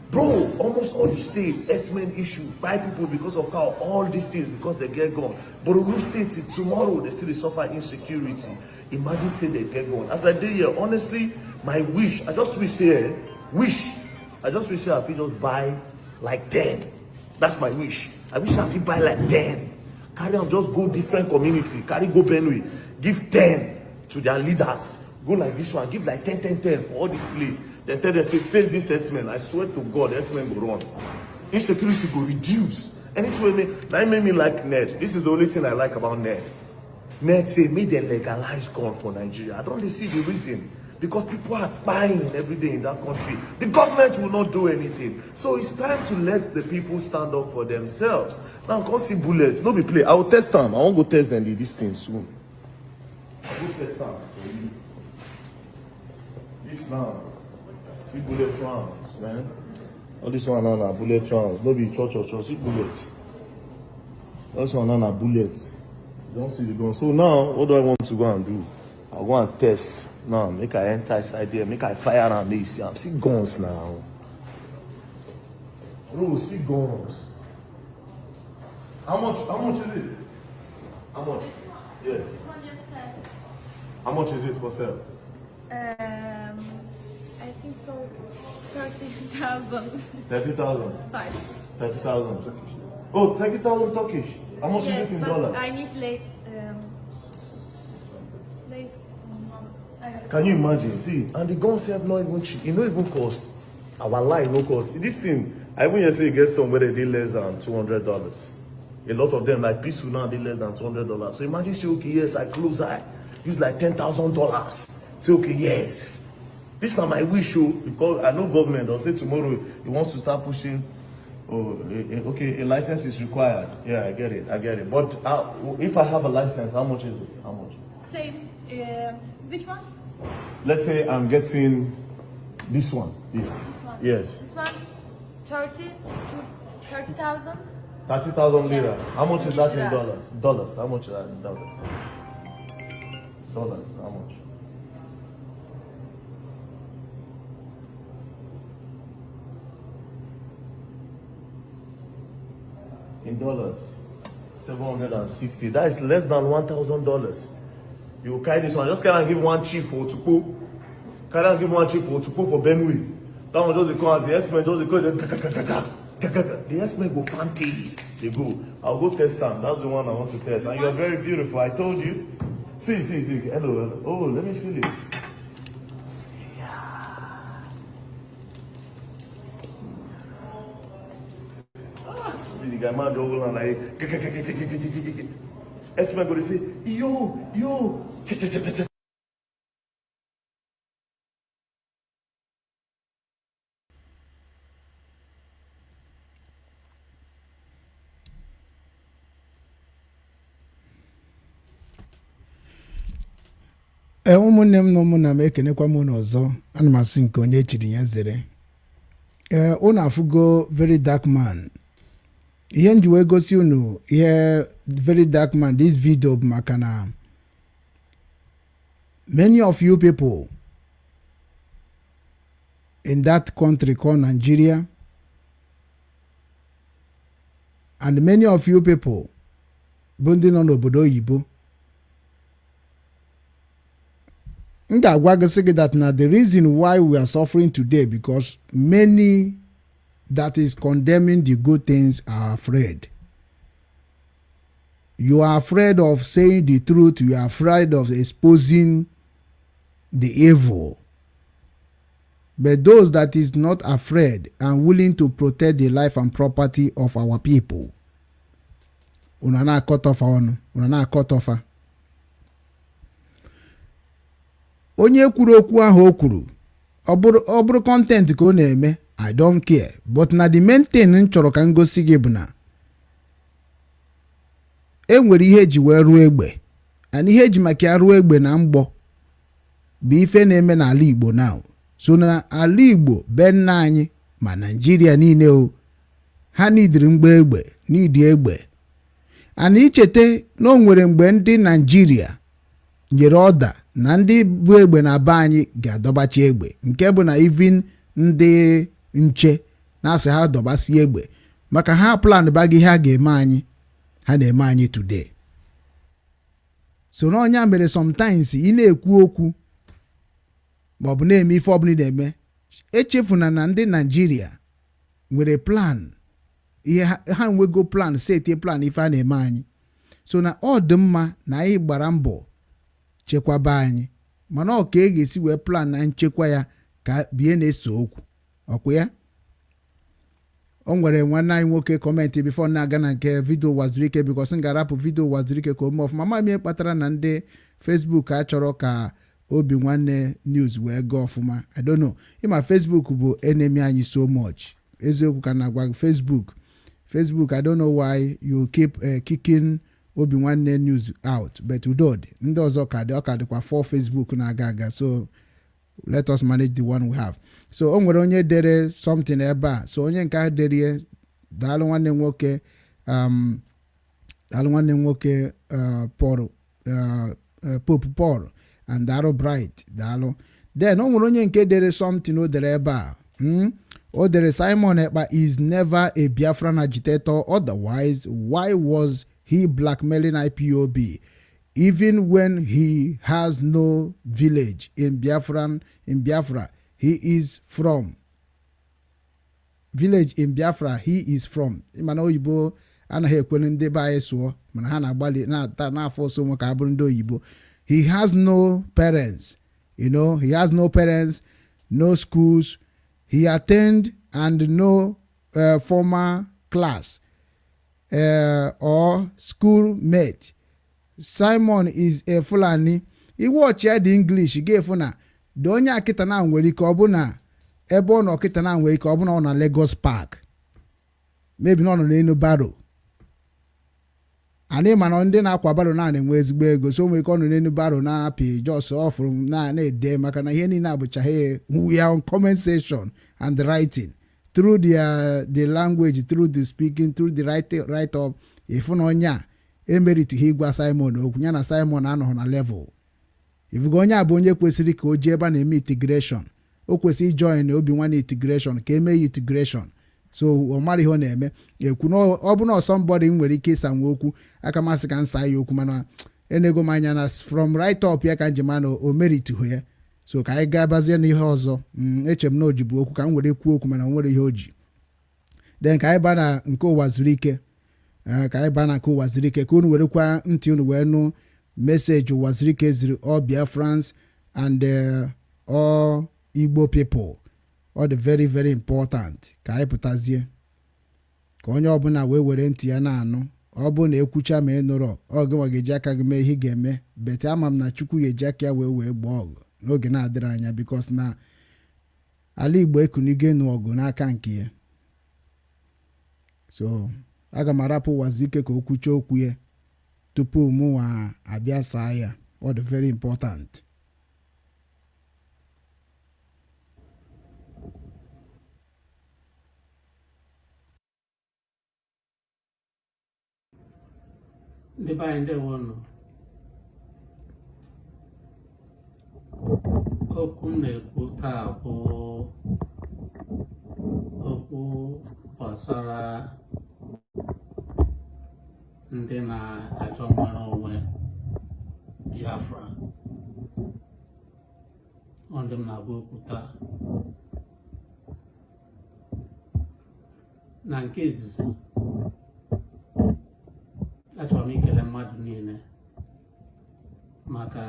Bro, almost all the states, herdsmen issue, kpai people because of cow, all these things because they get gun. Borno State, tomorrow, they still dey suffer insecurity. Imagine say they get gun. As I dey here, honestly, my wish, I just wish say, wish, I just wish say I fit just buy like 10. That's my wish. I wish I fit buy like 10. Carry am just go different community, carry go Benue, give 10 to their leaders. Go like this one, give like 10, 10, 10 for all this place. Then tell them, say, face this herdsmen. I swear to God, herdsmen go run. Insecurity go reduce. And it's what made, that made me like Ned. This is the only thing I like about Ned. Ned say, make them legalize gun for Nigeria. I don't dey see the reason. Because people are buying every day in that country. The government will not do anything. So it's time to let the people stand up for themselves. Now, come see bullets. No be play. I will test them. I won't go test them this thing soon. I go test them for you. This now. See bullet rounds, man. All this one now na bullet rounds. No be cho cho cho. See bullets. This one now na bullets. You don't see the gun. So now, what do I want to go and do? I go and test. Now, make I enter inside there. Make I fire and make you see. I'm see guns now. Bro, see guns. How much? How much is it? How much? Yes. This one just said, How much is it for sale? I think so, 30,000. 30,000. Start. 30,000 Turkish. Oh, 30,000 Turkish. How much Yes, is it in but dollars? I need late, late, I Can you imagine? See, and the gun self not even cheap. E no even cost. Our life no cost. This thing, I even hear say e get some where they dey less than $200. A lot of them, like pistol now, they less than $200. So imagine say, okay, yes, I close eye, use like $10,000. Say, okay, yes. This na my wish, oh, because I know government, they'll say tomorrow he wants to start pushing. Oh, okay, a license is required. Yeah, I get it, I get it. But if I have a license, how much is it? How much? Same, which one? Let's say I'm getting this one. This. This one. Yes. This one, 30 to 30,000. 30,000 lira. Yes. How much is that in Turkish dollars? Dollars. How much is that in dollars? Dollars. How much? In dollars, 760. That is less than $1,000. You will carry this one. Just carry and give one chief for Otukpo. Carry and give one chief for Otukpo for Benue. That one just dey come as the herdsmen just dey come. Ga, ga, ga, ga, ga, ga, ga, ga. The herdsmen go fancy. They go. I'll go test them. That's the one I want to test. And you're very beautiful. I told you. See, see, see. Hello, hello. Oh, let me feel it. The guy man just go and like, ga, ga, ga, ga, ga, ga, ga, ga, ga, ga. Herdsmen go dey say, yo, yo, cha, cha, cha, cha, cha. Ee, ụmụnne m na ụmụnna m, ekenekwa m unu ọzọ. Ana m asị nke onye chiri ya zere. Ee, unu afụgo Very Dark Man. Ihe m ji wee gosi unu ihe Very Dark Man, this video, bụ maka na Many of you people in that country called Nigeria, and many of you people bụ ndị nọ n'obodo oyibo, m ga-agwa gị sị gị that na the reason why we are suffering today, because many that is condemning the good things are afraid. You are afraid of saying the truth. You are afraid of exposing the evil. But those that is not afraid and willing to protect the life and property of our people, unu na-akọtọfa ọnụ, unu na-akọtọfa. Onye kwuru okwu ahụ o kwuru, ọ bụrụ content ka ọ na-eme, I don't care, but na the main thing m chọrọ ka m gosi gị bụ na e nwere ihe eji wee rụọ egbe, and ihe eji maka ya rụọ egbe na mgbọ bụ ife na-eme n'ala Igbo now. So na ala Igbo be nna anyị ma Naijiria niile o ha nidiri mgba egbe, n'idi egbe. And ichete na o nwere mgbe ndị Naijiria nyere ọda na ndị bụ egbe na be anyị ga-adọbachi egbe, nke bụ na even ndị nche na-asị ha dọbasi egbe maka ha plan baghị ihe ha ga-eme anyị, ha na-eme anyị today. So n'ọnya mere sometimes ị na-ekwu okwu maọbụ na-eme ife ọbụla ị na-eme, echefuna na ndị Naijiria nwere plan ihe ha nwego plan, setie plan ife a na-eme anyị. So na ọ dị mma na anyị gbara mbọ chekwaba anyị, mana ọ ka e ga-esi wee plan na nchekwa ya ka bie na-ese okwu ọkwa ya. O nwere nwanne anyị nwoke comment before na-aga na nke video Wazirike, because m ga-arapụ video Wazirike ka o mee ọfụma. Ma ihe kpatara na ndị Facebook achọrọ ka Obi Nwanne News wee gaa ọfụma, I don't know. Ịma Facebook bụ enemy anyị so much. Eziokwu ka na-agwa gị, Facebook, Facebook, I don't know why you keep kicking Obi Nwanne News out, but udo dị. Ndị ọzọ ka dị, ọ ka dịkwa for Facebook na-aga aga, so let us manage the one we have. So o nwere onye dere something ebe a. So onye nke ahụ dere, daalụ nwanne m nwoke, daalụ nwanne m nwoke, Paul, Pope Paul and daalụ Bright, daalụ. Then o nwere onye nke dere something o dere ebe a. O dere, "Simon Ekpa is never a Biafran agitator. Otherwise, why was he blackmailing IPOB even when he has no village in Biafran, in Biafra he is from, village in Biafra he is from?" Mana oyibo anaghị ekwere ndị be anyị sụọ, mana ha na-agbalị na-ata n'afọ ọsọ onwe ka ha bụrụ ndị oyibo. He has no parents. He has no parents, no schools he attend and no former class or school mate. Simon is a Fulani. Iwe ya dị English ga-efu na dị onye akịta na nwere ike ọ bụ na ebe ọ nọ kịta na nwere ike ọ bụ na ọ na Lagos Park, maybe na ọ nọ n'elu barrow. Anyị mana ndị na-akwa barrow na na-enwe ezigbo ego, so nwere ike ọ nọ n'elu barrow na-apị jos ọfụrụ na na-ede, maka na ihe niile abụcha he we are on comment section and writing through the language, through the speaking, through the write up. Ịfụ na onye a emeritighị ịgwa Simon okwu ya na Simon anọghị na level. Ifugo onye a bụ onye kwesịrị ka o jee ebe a na-eme integration. O kwesịrị ijoin Obi Nwanne integration ka emee ya integration. So ọ mara ihe ọ na-eme ekwu na ọ bụ na somebody nwere ike ịsa nwe okwu aka masị ka nsa ya okwu, mana enego m anya na from right up ya ka njem na o meritụghị ya. So ka anyị gaa bazie n'ihe ọzọ. Eche m na o ji bụ okwu ka m were kwuo okwu, mana o nwere ihe o ji. Then ka anyị baa na nke ụwa zuru ike. Ka anyị baa na nke ụwa zuru ike ka unu werekwa ntị unu wee nụ message ụwa zuru ike ziri all Biafrans and all Igbo people. Ọ dị very very important ka anyị pụtazie ka onye ọbụla wee were ntị ya na-anụ. Ọ bụrụ na ekwucha ma ị nụrọ, ọ gịnwa ga-eji aka gị mee ihe ị ga-eme. Bete ama m na Chukwu ga-eji aka ya wee gbaa ọgụ n'oge na-adịrị anya, because na ala Igbo ekunigo nụ ọgụ n'aka nke ya. So aga m arapụ Ụwazike ka o kwuchie okwu ya tupu mụnwa abịa saa ya. Ọ dị very important. Ndị be anyị, ndewo nụ. Okwu m na-ekwu taa bụ okwu gbasara ndị na-achọ nnwere onwe Biafra. Ọ ndị m na-agwa okwu taa. Na nke izizi, achọrọ m ikele mmadụ niile maka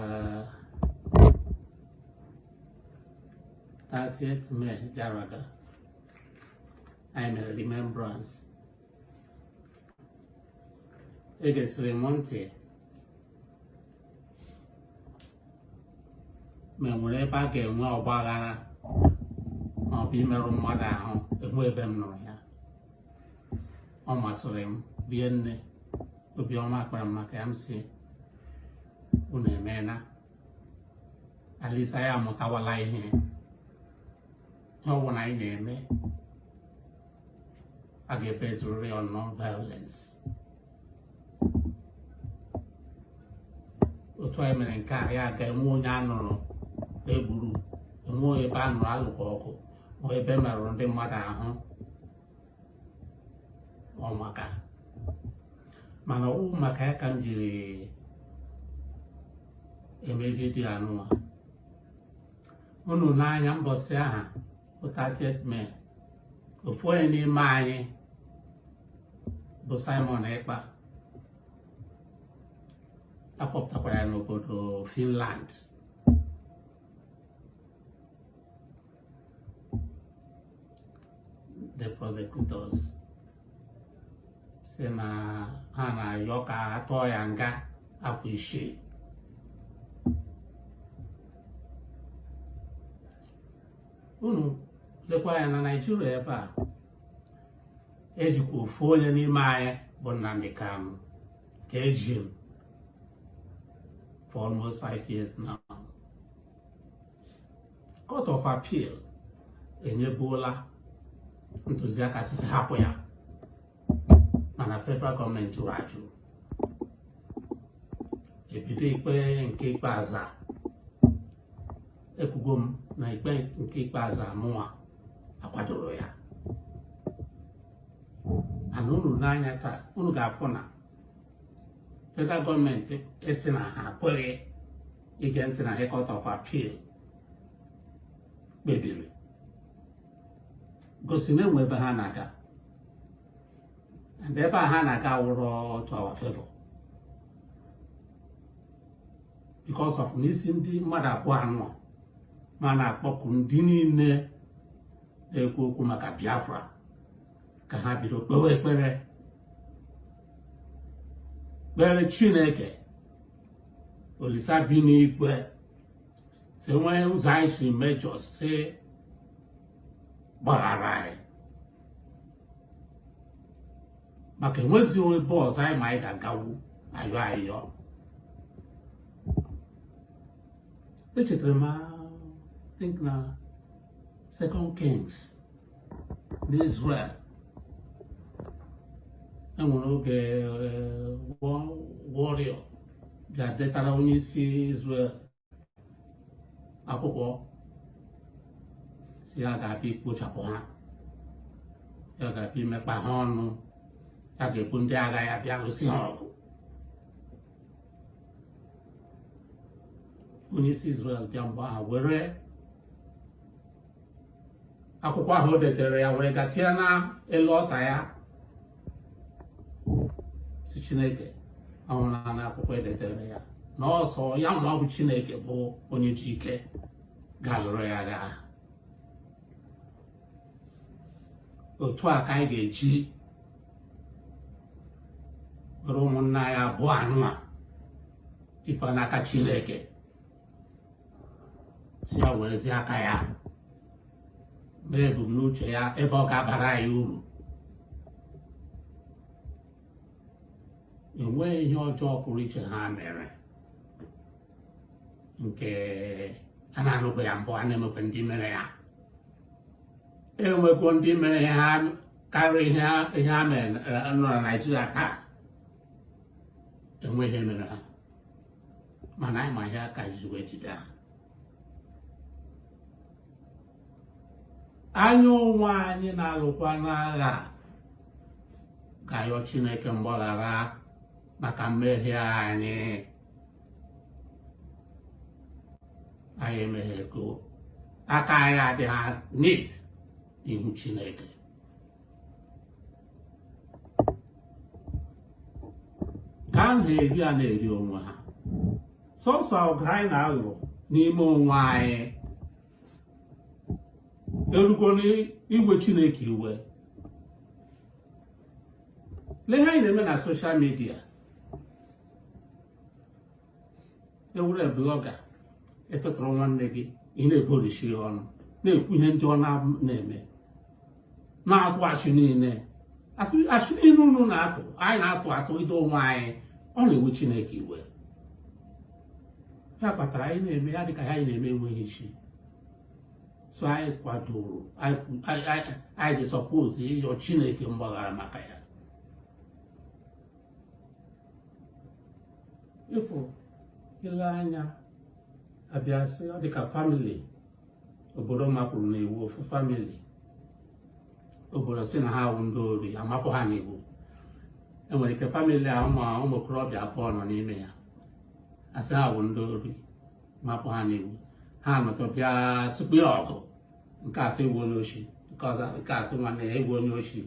30th May gara aga anyị mere remembrance. Egesịrị m ntị ma enwere ebe a ga-enwe ọgbaghara ma ọ bụ imerụ mmadụ ahụ, enwe ebe m nụrụ ya. Ọ masịrị m rie nne, obiọma kpara m maka ya. M sị unu emeela, at least anyị amụtawala ihe. Ihe ọbụla anyị na-eme a ga-ebezurịrị on non-violence. Otu anyị mere nke a, ya ga-enwe onye a nụrụ egburu, enwe ebe a nụrụ alụkwa ọgụ, ma ebe merụrụ ndị mmadụ ahụ. Ọ maka mana ọ maka ya ka m jiri eme vidiyo anụwa. Unu n'anya mbọsị aha bụ 30th May, ofu onye n'ime anyị bụ Simon Ekpa akpọpụtakwara ya n'obodo Finland. The prosecutors sị na ha na-ayọ ka a tụọ ya nga afọ 6. Unu lekwa anya na Naịjirịa ebe a, ejikwa ofu onye n'ime anyị bụ Nnamdi Kanu ka eji m for almost 5 years now. Court of Appeal enyebuola ntụziaka sị hapụ ya, mana federal gọọmenti jụrụ ajụ. Ebido ikpe nke ikpeazụ a, ekwugo m na ikpe nke ikpeazụ a mụnwa akwadoro ya. Mana unu n'anya taa, unu ga-afụ na federal gọọmenti esi na ha ekweghị ige ntị na Court of Appeal kpebiri, gosi na enwe ebe ha na-aga, and ebe a ha na-aga wụrụ to our favor because of n'isi ndị mmadụ abụọ anọ ma na-akpọku ndị niile na-ekwu okwu maka Biafra ka ha bido kpewe ekpere, kpere Chineke Olisa bi n'igwe, si nwee ụzọ anyị si mejọ, si gbaghara anyị, maka enwezi ebe ọzọ anyị ma anyị ga-agawu ayọ ayọ. Echetara m, think na Second Kings n'Israel, enwere oge warrior bịa detara onye isi Israel akwụkwọ, sị ya ga-abịa ikpochapụ ha, ya ga-abịa imekpa ha ọnụ, ya ga-ebu ndị agha ya bịa lụsị ha ọgụ. Onye isi Israel bịa mgbe ahụ were akwụkwọ ahụ o detere ya were gaa tinye na elu altar ya, sị Chineke ahụla na akwụkwọ edetere ya na ọsọ ya nwa bụ Chineke bụ onye ji ike ga-alụrụ ya agha. Otu a ka anyị ga-eji were ụmụnna anyị abụọ anụa tifa n'aka Chineke, sị ya werezie aka ya mee ebumnuche ya ebe ọ ga-abara anyị uru. Enweghị ihe ọjọọ pụrụ iche ha mere nke a na-anụbe ya mbụ, a na-emekwa ndị mere ya, enwekwo ndị mere ihe ha karịa ihe ha mere nọ na Naịjirịa taa, enweghị ihe mere ha, mana anyị ma ihe aka ji wee jide ha. Anyị onwe anyị na-alụkwa n'agha ga-ayọ Chineke mgbaghara maka mmehie anyị. Anyị emehiego, aka anyị adịghị neat n'ihu Chineke. Ka a na-eri a na-eri onwe ha, sọsọ ọgụ anyị na-alụ n'ime onwe anyị erugo n'iwe Chineke iwe. Lee ihe anyị na-eme na social media. Ị wụrụ blogger, ịtụtụrụ nwanne gị, ị na-eborisi ya ọnụ, na-ekwu ihe ndị ọ na-eme, na-atụ asị niile, asị niile unu na-atụ, anyị na-atụ atụ ido onwe anyị, ọ na-ewe Chineke iwe. Ya kpatara anyị na-eme ya dịka anyị na-eme enweghị isi. So anyị kwadoro, anyị dị suppose ịyọ Chineke mgbaghara maka ya. Ịfụ ile anya abịa sị ọ dịka family obodo mapụrụ n'iwu, ofu family obodo si na ha wụ ndị ori, amapụ ha n'iwu. Enwere ike family a ụmụ okorobịa abụọ nọ n'ime ya, asị ha wụ ndị ori, mapụ ha n'iwu. Ha nọtọ bịa sịkwa ya ọgụ, nke asị ewu onye oshi, nke ọzọ nke asị nwanne ya ewu onye oshi.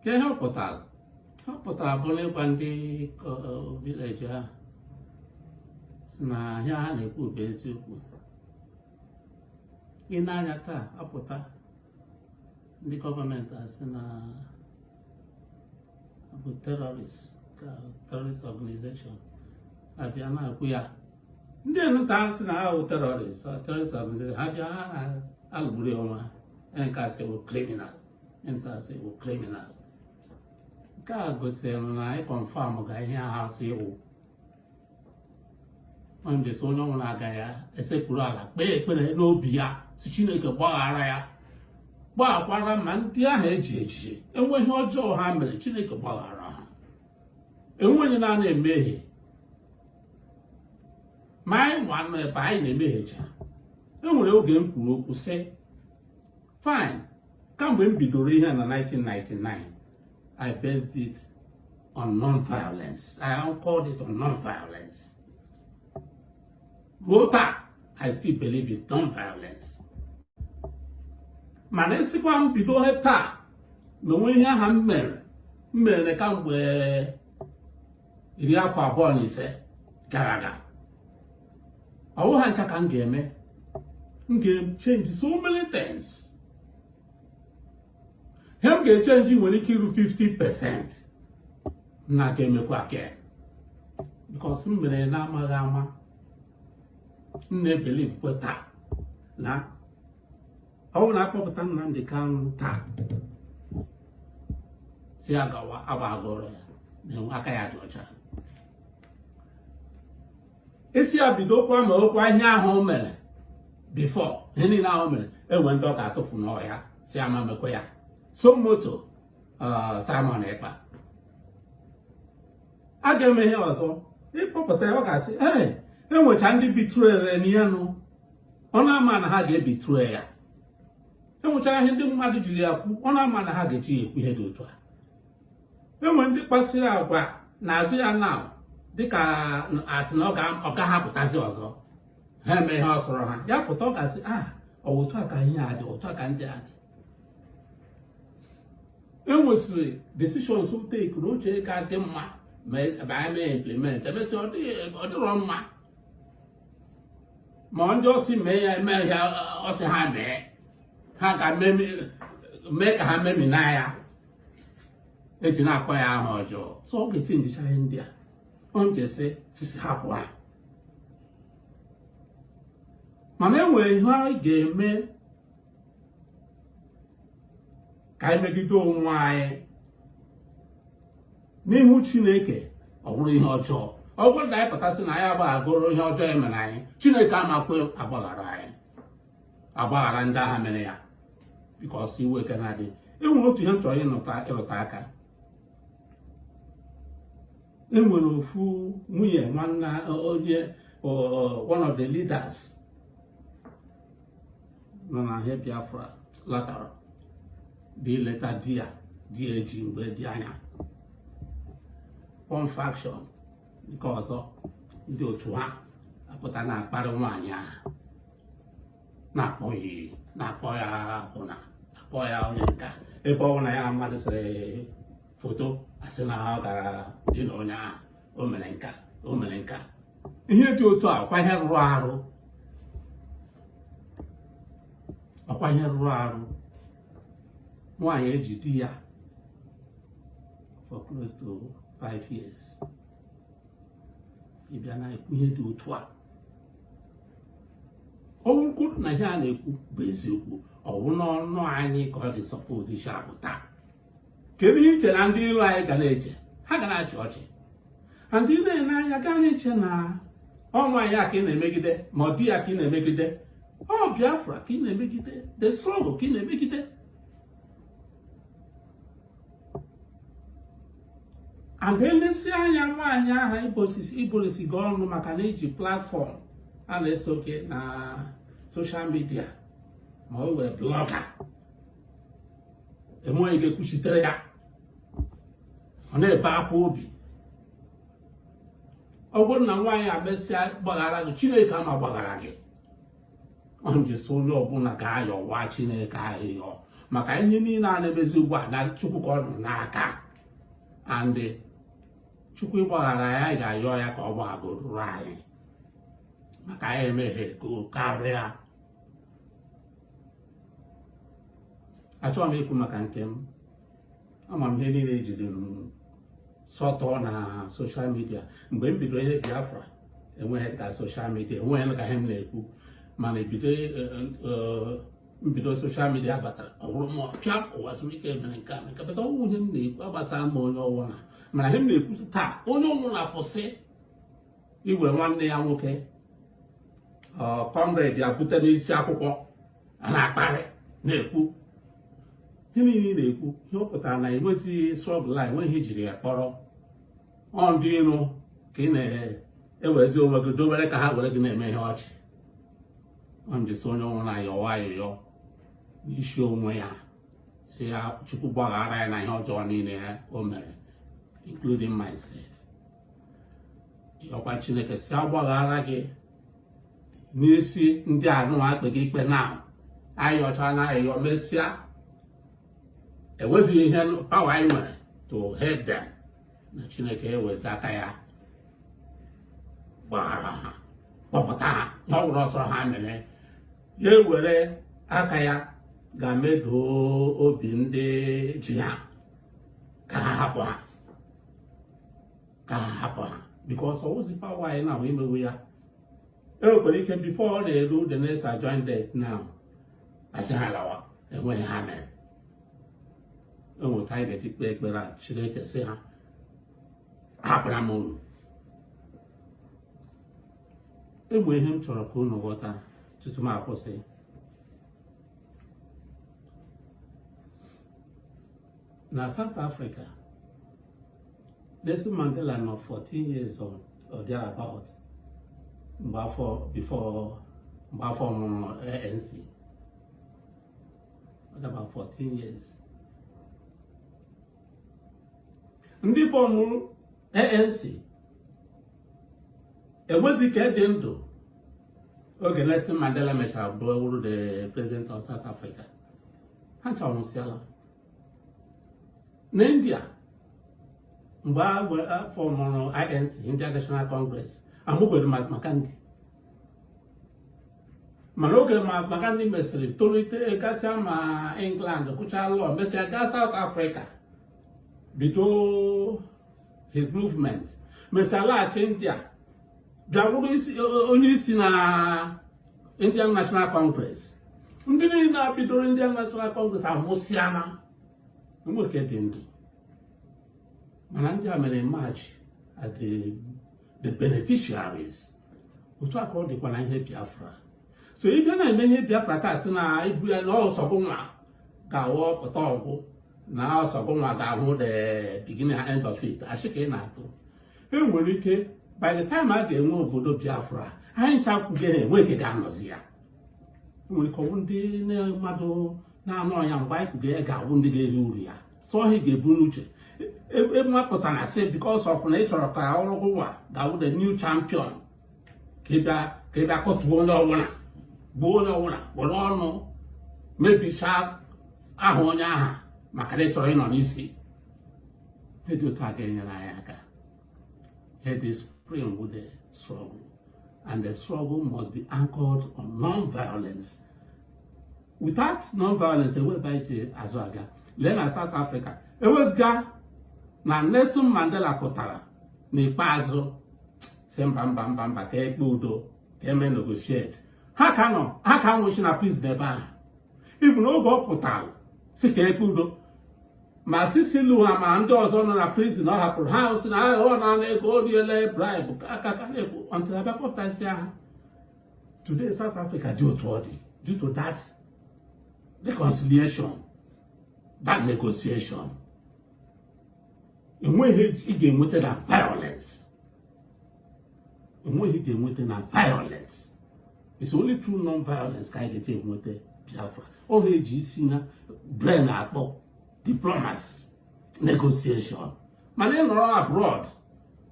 Ka ihe ọ pụtara, ọ pụtara bụ n'ịgwa ndị village ahụ si na ihe ha na-ekwu bụ eziokwu. Ị na-anya taa apụta ndị gọọmenti asị na bụ terrorist, ka terrorist organization abịa na-ekwu ya. Ndị nta sị na ha bụ terrorist, terrorist organization, ha bịa ha na-alụgburu onwe ha. Nke asị bụ criminal, nke asị bụ criminal. Nke a gosiri na anyị confirm ga ihe ha sị iwu onye sị onye ọbụla agaghị esekpuru ala kpee ekpere n'obi ya si Chineke gbaghara ya, gbaghakwara ma ndị ahụ eji eji enweghị ọjọọ ha mere, Chineke gbaghara ha. Enweghị na emehie, ma anyị nwa nọ ebe anyị na-emehiecha. Enwere oge m kwuru okwu sị fine, kamgbe m bidoro ihe na 1999, I based it on non-violence. I called it on non-violence. Ruo taa, I still believe in non-violence. Mana esikwa m bido ihe taa na onwe ihe aha m mere kamgbe 25 gara aga, ọ bụghị ha ncha ka m ga-eme. M ga-change so many things. Ihe m ga-echange nwere ike iru 50% na ga-emekwa ke because m mere na-amaghị ama. M na-ebelieve kweta na ọ bụrụ na akpọpụta Nnamdi Kanu taa si ya gawa, agbagoro ya na aka ya dị ọcha, esi ya bidokwa ma okwa ihe ahụ o mere before, ihe niile ahụ mere, enwe ndị ọ ga-atụfu n'ọhịa si ama mekwa ya. So moto Simon Ekpa a ga-eme ihe ọzọ ịkpọpụta ya, ọ ga-asị ee, enwecha ndị betrayere n'ihe nụ, ọ na-ama na ha ga-ebetray ya. Enwechara ihe ndị mmadụ jiri ya kwu, ọ na-ama na ha ga-eji ya ekwu ihe dị otu a. Enwe ndị kpasịrị agwa n'azụ ya na dịka asị na ọ gaghị apụtazi ọzọ, ha eme ihe ọ sọrọ ha, ya pụta ọ ga-asị ah, ọ otu a ka ihe a dị, otu a ka ndị a dị. Enwesịrị decisions take na uche ka dị mma ma anyị mee implement, emesịa ọ dịrọ mma, ma ndị ọsị mee ya eme ya, ọsị ha mee, ha ga mee ka ha memina ya, eji na-akpọ ya aha ọjọọ. So ọ ga-echangecha ihe ndị a. Ọ nchesị sisi hapụ ha, mana e nwere ihe anyị ga-eme ka anyị megide onwe anyị n'ihu Chineke, ọ bụrụ ihe ọjọọ. Ọ bụrụ na anyị pụtasị na anyị agbaghagoro ihe ọjọọ e mere anyị, Chineke amakwe agbaghara anyị, agbaghara ndị agha mere ya, because iwe ka na-adị. Enwere otu ihe m chọrọ ịrụta aka. Enwere ofu nwunye nwanne onye one of the leaders nọ na ihe Biafra latara bụ ileta di ya, di ya eji mgbe dị anya. One faction nke ọzọ, ndị otu ha apụta na-akparị nwaanyị ahụ, na-akpọ ya iyi, na-akpọ ya akwụna, akpọ ya onye nka. Ebe ọ na ya mmadụ sịrị foto, asị na ọ gara di na onye ahụ, o mere nka, o mere nka. Ihe dị otu a, ọkwa ihe rụrụ arụ, ọkwa ihe rụrụ arụ. Nwaanyị eji di ya for close to 5 years, ị bịa na-ekwu ihe dị otu a. Ọ bụrụkwuru na ihe a na-ekwu bụ eziokwu, ọ bụ n'ọnụ anyị ka ọ dị suppose isi apụta. Kedu ihe i che na ndị iro anyị ga na-eche? Ha ga na-achị ọchị. And ị na-ene anya gaa na-eche na ọ nwaanyị a ka ị na-emegide, ma ọ di ya ka ị na-emegide, ọ Biafra ka ị na-emegide, the struggle ka ị na-emegide. And elesi anya, nwaanyị ahụ iborisi gị ọnụ maka na iji platform a na-eso gị na social media, ma o wee blogger, enweghị ga-ekwuchitere ya, ọ na-ebe akwa obi. Ọ bụrụ na nwaanyị a mesịa gbaghara gị, Chineke ama gbaghara gị. Ọ ji sị onye ọbụla ga-ayọwa Chineke ayịyọ maka ihe niile a na-emezi ugbu a, na Chukwu ka ọ nọ n'aka. And Chukwu ịgbaghara ya, anyị ga-ayọ ya ka ọ gbaghagoro anyị maka anyị emehie go karịa. Achọghị m ikwu maka nke m. Ama m ihe niile ejiri m sọtọ na social media. Mgbe m bidoro ihe Biafra, enweghị ka social media, enweghị ka ihe m na-ekwu, mana ebido mbido social media batara, ọ bụrụ ma pịa Uwazuruike mere nke a, nke bata. Ọnwụ ihe m na-ekwu agbasara m onye ọwụna, mana ihe m na-ekwu taa, onye ọwụna kwụsị iwe nwanne ya nwoke, comrade ya bute n'isi akwụkwọ a na-akparị, na-ekwu ihe niile ị na-ekwu. Ihe ọ pụtara na enwezi struggle a, enweghị ihe ijiri ya kpọrọ. Ọ ndị iro ka ị na-ewezi onwe gị dobere ka ha were gị na-eme ihe ọchị. Ọ njisi onye ọwụna yọwa ayịyọ n'isi onwe ya, sị ya Chukwu gbaghara ya na ihe ọjọọ niile o mere, including myself. Ọkwa Chineke si agbaghara gị n'isi ndị anụ akpeghị ikpe na ayọcha na ayọ mesịa, enwezighị ihe power anyị nwere to help them, na Chineke ewezi aka ya gbaghara ha, kpọpụta ha na ọ bụrụ ọsọ ha mere ya, ewere aka ya ga-emedoo obi ndị ji ha ka ha hapụ ha, ka ha hapụ ha, because ọwụzi power anyị na imewu ya. E nwekwara ike before ọ na-eru the next adjourned date now, asị ha lawa, enweghị ha mere. Enweta anyị ga-eji kpee ekpere a, Chineke sị ha hapụra m unu. Egbe ihe m chọrọ ka unu ghọta tutu m akwụsị. Na South Africa, Nelson Mandela nọ 14 years or thereabout mgbe afọ before mgbe afọ mụrụ ANC, about 14 years. Ndị formụrụ ANC enwezi ka dị ndụ oge Nelson Mandela mechara bụrụ the president of South Africa. Ha ncha nwụsịala. Na India, mgbe a formụrụ INC, India National Congress, amụbeghị Mahatma Gandhi. Mana oge Mahatma Gandhi mesịrị tolite, gasịa ma England, gụchaa law, mesịa gaa South Africa, bido his movement, mesịa laghachi India, bịa bụrụ onye isi na Indian National Congress. Ndị niile bidoro Indian National Congress anwụsịala, nwoke dị ndụ, mana ndị a mere emerge as the beneficiaries. Otu a ka ọ dịkwa na ihe Biafra. So ị bịa na-eme ihe Biafra taa, sị na ibu ya na ọ sọ gụnwa ga-awụ pụta ọgwụ, na ọ sọ gụnwa ga-ahụ the beginning and end of it, ashị ka ị na-atụ. E nwere ike by the time a ga-enwe obodo Biafra, anyị ncha kwuge enwe nke ga-anọzi ya. E nwere ike ọ bụ ndị mmadụ Na-anụ ọnya mgbe anyị kwuga ya ga-abụ ndị ga-eri uru ya. Tụọ ihe ga-ebu n'uche emapụtara sị because of na ị chọrọ ka ọrụ ụwa ga-abụ the new champion, ka ị bịa kọtuo onye ọbụla, gbuo onye ọbụla, were ọnụ mebichaa aha onye aha maka na ị chọrọ ịnọ n'isi. Ihe dị otu a ga-enyere anyị aka. Here the spring with the struggle, and the struggle must be anchored on non-violence. Without non-violence, enwebe anyị ji azụ aga. Lee na South Africa, ewezụga na Nelson Mandela pụtara n'ikpeazụ si mba, mba, mba, mba, ka ekpe udo, ka eme negotiate. Ha ka nọ, ha ka nwụchi na prison ebe ahụ. Ibu n'oge ọ pụtara si ka ekpe udo, ma sisilu ha ma ndị ọzọ nọ na prison ọ hapụrụ ha, si na ọ na ego o riele, bribe aka ka na-ekwu until abịa kpọpụtasịa ha. Today South Africa dị otu ọ dị due to that reconciliation, that negotiation. Enweghị ị ga-enweta na violence, enweghị ị ga-enweta na violence. It's only through non-violence ka anyị ga-eji enweta Biafra. Ọ ha eji isi na brain akpọ diplomacy, negotiation. Mana ị nọrọ abroad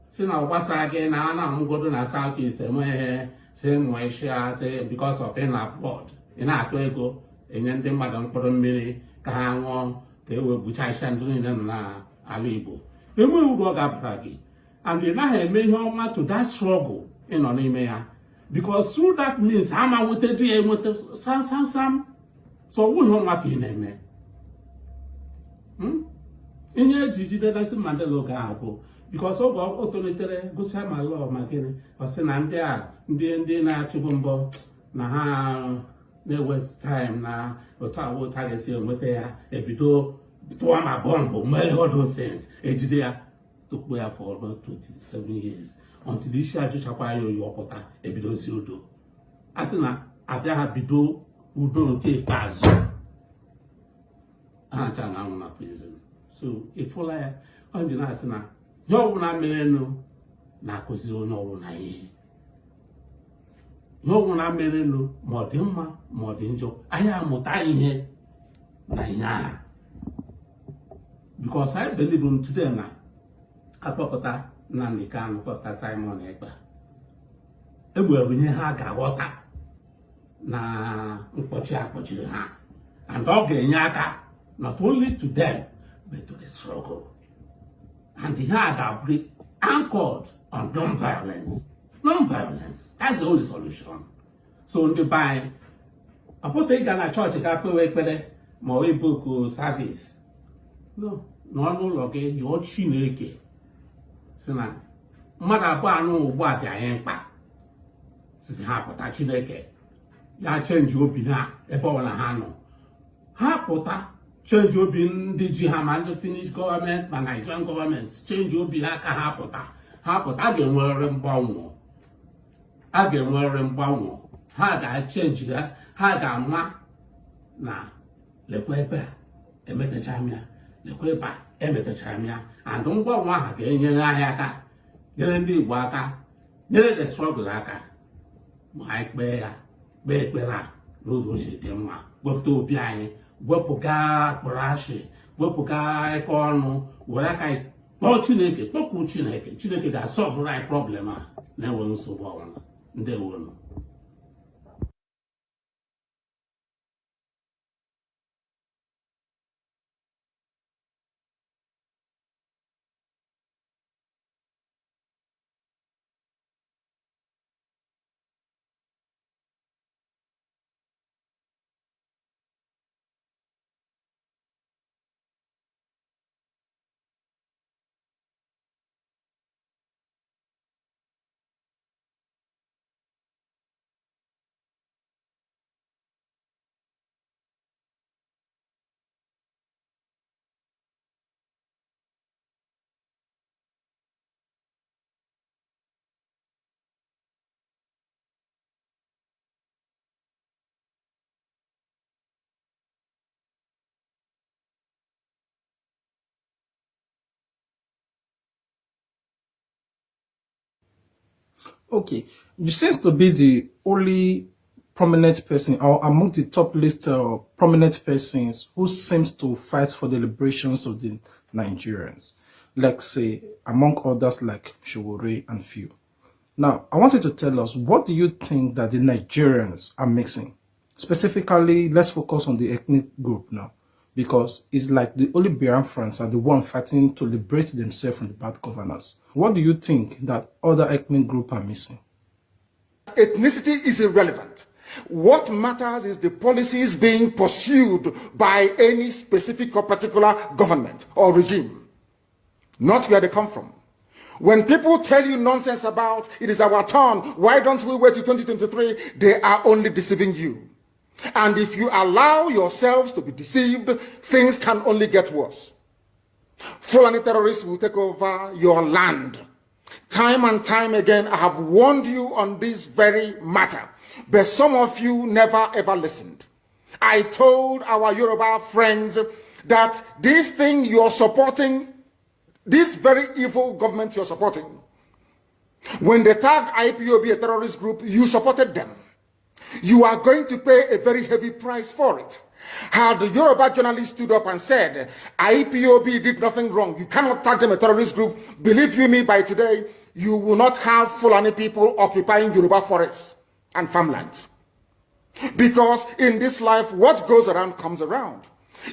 si na ọ gbasara gị na a na-amụgodo na South East, enweghị si mụọ isi si because of ị na abroad, ị na-atụ ego enye ndị mmadụ mkpụrụ mmiri ka ha ṅụọ ka e wee gbuchasịa ndị niile nọ n'ala Igbo, enweghị uru ọ ga-abara gị. And ị naghị eme ihe ọma to that struggle ị nọ n'ime ya, because through that means ama nweta di ya enweta sam sam sam. So ọ bụghị ọnwa ka ị na-eme ihe eji jide Nelson Mandela oge ahụ bụ because oge o tolitere gụsịa ma law ma gịnị, ọ sị na ndị a ndị na-achịbụ mbọ na ha na-waste time na otu awụ otu a ga-esi enweta ya, ebido tụwa ma bọmbụ mee all those things, ejide ya tukpuo ya for about 27 years until isi ajụchakwa ya oyi, ọpụta ebidozi udo. A sị na abịa ha bido udo nke ikpeazụ, ha ncha na anwụ na prison. So ịfụla ya, ọ ji na-asị na ihe ọbụla merenụ na-akụziri onye ọbụla ihe. Ihe ọbụla merenụ, ma ọ dị mma ma ọ dị njọ, anyị amụta ihe na ihe ahụ, because I believe in today na akpọpụta Nnamdi Kanu, kpọpụta Simon Ekpa, enwere ihe ha ga-aghọta na mkpọchi akpọchiri ha, and ọ ga-enye aka not only to them but to the struggle. And ihe a ga-abụ anchored on non-violence. Non-violence, that's the only solution. So ndị be anyị, ọ pụta ịga na chọọchị ka kpewe ekpere ma ọ ịbook service, no. Nọ n'ụlọ gị yọọ Chineke si na mmadụ abụọ anụ ugbu a dị anyị mkpa, sisi ha pụta. Chineke ya change obi ha ebe ọbụla ha nọ, ha pụta, change obi ndị ji ha, ma ndị Finnish gọọmenti ma Nigerian gọọmenti, change obi ha ka ha pụta. Ha pụta, a ga-enwerịrị mgbanwe, a ga-enwerịrị mgbanwe. Ha ga-achange ha, ha ga-ama na lekwa ebe a emetachara m ya, lekwa ebe a emetachara m ya. And mgbanwe ahụ ga-enyere anyị aka, nyere ndị Igbo aka, nyere the struggle aka, ma anyị kpee ya, kpee ekpere a n'ụzọ o si dị mma, wepụta obi anyị, wepụga akpọrọ ashị, wepụga ịkọ ọnụ, were aka anyị kpọọ Chineke, kpọkwuo Chineke. Chineke ga-asolvụrụ anyị problem a na-enweghị nsogbu ọbụla. Ndewonu. Okay, you seems to be the only prominent person or among the top list prominent persons who seems to fight for the liberations of the Nigerians. Let's say, among others like Sowore and few. Now, I want you to tell us, what do you think that the Nigerians are mixing? Specifically, let's focus on the ethnic group now, because it's like the only Biafrans are the one fighting to liberate themselves from the bad governance. What do you think that other ethnic group are missing? Ethnicity is irrelevant. What matters is the policies being pursued by any specific or particular government or regime, not where they come from. When people tell you nonsense about it is our turn, why don't we wait till 2023? They are only deceiving you. And if you allow yourselves to be deceived, things can only get worse. Fulani terrorists will take over your land. Time and time again, I have warned you on this very matter, but some of you never ever listened. I told our Yoruba friends that this thing you're supporting, this very evil government you're supporting, when they tagged IPOB a terrorist group, you supported them. You are going to pay a very heavy price for it. Had the Yoruba journalist stood up and said, "IPOB did nothing wrong, you cannot tag them a terrorist group," believe you me, by today, you will not have Fulani people occupying Yoruba forests and farmlands. Because in this life, what goes around comes around.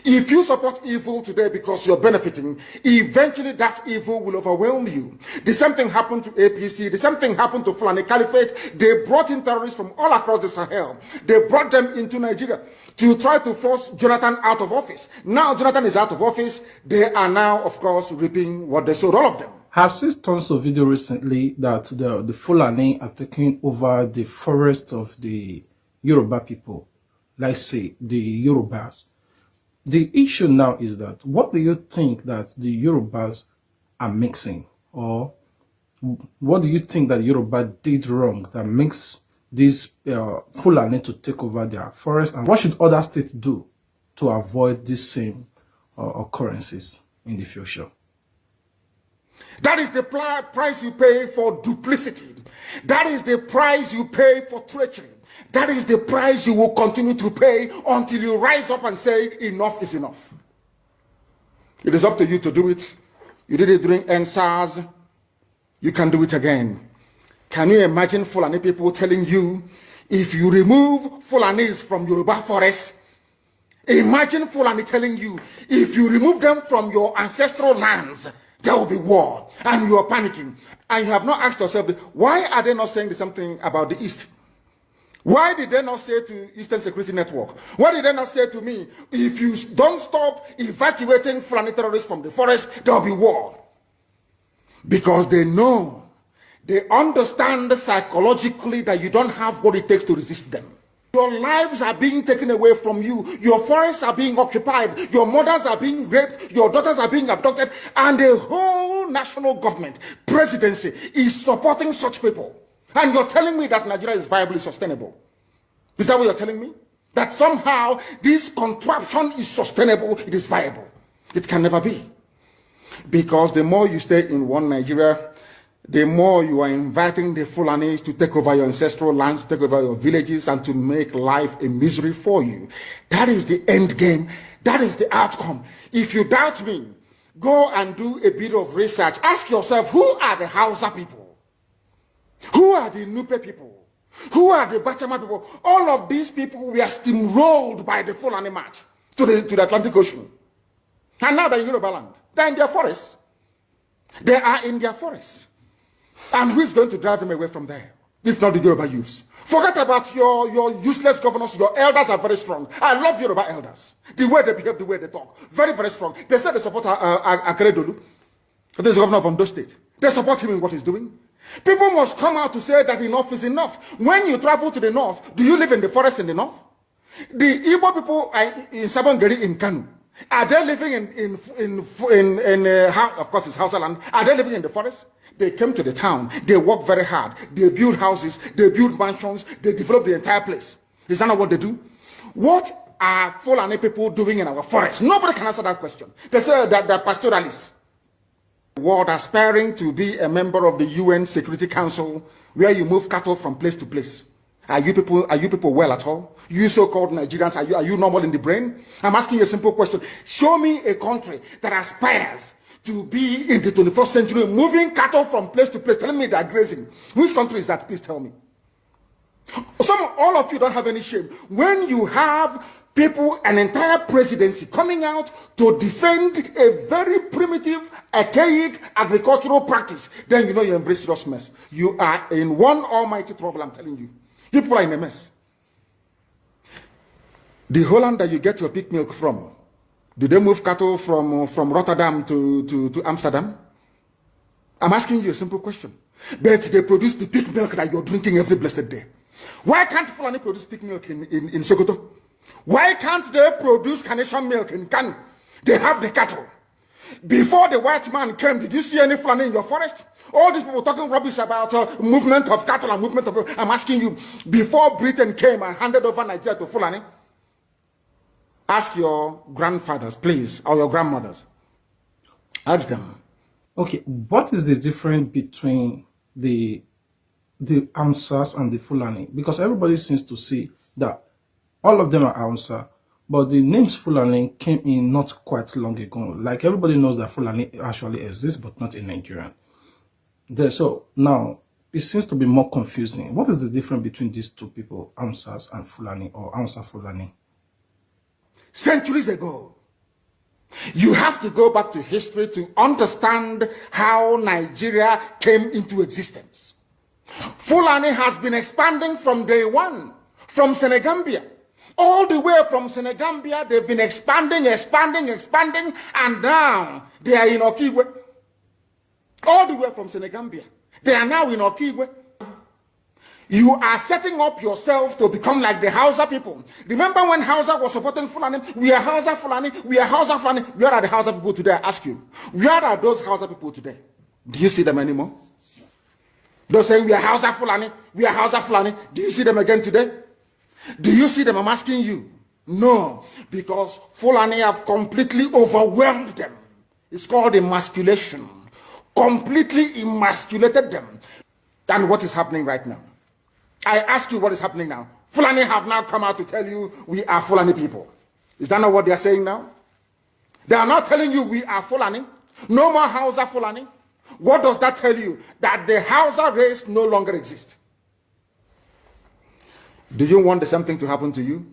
If you support evil today because you're benefiting, eventually that evil will overwhelm you. The same thing happened to APC. The same thing happened to Fulani Caliphate. They brought in terrorists from all across the Sahel. They brought them into Nigeria to try to force Jonathan out of office. Now Jonathan is out of office. They are now, of course, reaping what they sowed, all of them. I've seen tons of video recently that the Fulani are taking over the forest of the Yoruba people, let's say the Yorubas. The issue now is that, what do you think that the Yorubas are mixing, or what do you think that Yoruba did wrong that makes this Fulani to take over their forest, and what should other states do to avoid these same occurrences in the future? That is the price you pay for duplicity. That is the price you pay for treachery. That is the price you will continue to pay until you rise up and say, "Enough is enough." It is up to you to do it. You did it during EndSARS. You can do it again. Can you imagine Fulani people telling you, if you remove Fulanis from Yoruba forest, imagine Fulani telling you, if you remove them from your ancestral lands, there will be war, and you are panicking. And you have not asked yourself, why are they not saying the same thing about the East? Why did they not say to Eastern Security Network? Why did they not say to me, if you don't stop evacuating Fulani terrorists from the forest, there will be war? Because they know, they understand psychologically that you don't have what it takes to resist them. Your lives are being taken away from you. Your forests are being occupied. Your mothers are being raped. Your daughters are being abducted. And the whole national government, presidency, is supporting such people. And you're telling me that Nigeria is viably sustainable. Is that what you're telling me? That somehow this contraption is sustainable, it is viable. It can never be. Because the more you stay in one Nigeria, the more you are inviting the Fulanis to take over your ancestral lands, to take over your villages, and to make life a misery for you. That is the end game. That is the outcome. If you doubt me, go and do a bit of research. Ask yourself, who are the Hausa people? Who are the Nupe people? Who are the Bachama people? All of these people were steamrolled by the Fulani march to the Atlantic Ocean. And now they're in Yoruba land. They're in their forests. They are in their forests. And who is going to drive them away from there? If not the Yoruba youths. Forget about your useless governors. Your elders are very strong. I love Yoruba elders. The way they behave, the way they talk. Very, very strong. They said they support Akeredolu. This is the governor of Ondo State. They support him in what he's doing. People must come out to say that enough is enough. When you travel to the north, do you live in the forest in the north? The Igbo people are in Sabon Gari in Kano. Are they living in, of course, it's Hausa land. Are they living in the forest? They came to the town. They work very hard. They build houses. They build mansions. They develop the entire place. Is that not what they do? What are Fulani people doing in our forest? Nobody can answer that question. They say that they're pastoralists. World aspiring to be a member of the UN Security Council, where you move cattle from place to place. Are you people well at all? You so-called Nigerians, are you normal in the brain? I'm asking you a simple question. Show me a country that aspires to be in the 21st century, moving cattle from place to place, telling me they're grazing. Which country is that? Please tell me. All of you don't have any shame. When you have people, an entire presidency coming out to defend a very primitive, archaic agricultural practice, then you know you're in very serious mess. You are in one almighty trouble, I'm telling you. You people are in a mess. The Holland that you get your Peak milk from, do they move cattle from Rotterdam to Amsterdam? I'm asking you a simple question. But they produce the Peak milk that you're drinking every blessed day. Why can't Fulani produce Peak milk in Sokoto? Why can't they produce Carnation milk in Kano? They have the cattle. Before the white man came, did you see any Fulani in your forest? All these people talking rubbish about movement of cattle and movement of... I'm asking you, before Britain came and handed over Nigeria to Fulani, ask your grandfathers, please, or your grandmothers. Ask them. Okay, what is the difference between the Hausas and the Fulani? Because everybody seems to see that all of them are Hausa, but the names Fulani came in not quite long ago. Like, everybody knows that Fulani actually exists, but not in Nigeria. There, so now it seems to be more confusing. What is the difference between these two people, Hausas and Fulani, or Hausa Fulani? Centuries ago, you have to go back to history to understand how Nigeria came into existence. Fulani has been expanding from day one, from Senegambia. All the way from Senegambia, they've been expanding, expanding, expanding, and now they are in Okigwe. All the way from Senegambia. They are now in Okigwe. You are setting up yourself to become like the Hausa people. Remember when Hausa was supporting Fulani? We are Hausa Fulani. We are Hausa Fulani. Where are the Hausa people today? I ask you. Where are those Hausa people today? Do you see them anymore? Those saying we are Hausa Fulani. We are Hausa Fulani. Do you see them again today? Do you see them? I'm asking you. No, because Fulani have completely overwhelmed them. It's called emasculation. Completely emasculated them. And what is happening right now? I ask you what is happening now. Fulani have now come out to tell you we are Fulani people. Is that not what they are saying now? They are not telling you we are Fulani. No more Hausa Fulani. What does that tell you? That the Hausa race no longer exists. Do you want the same thing to happen to you?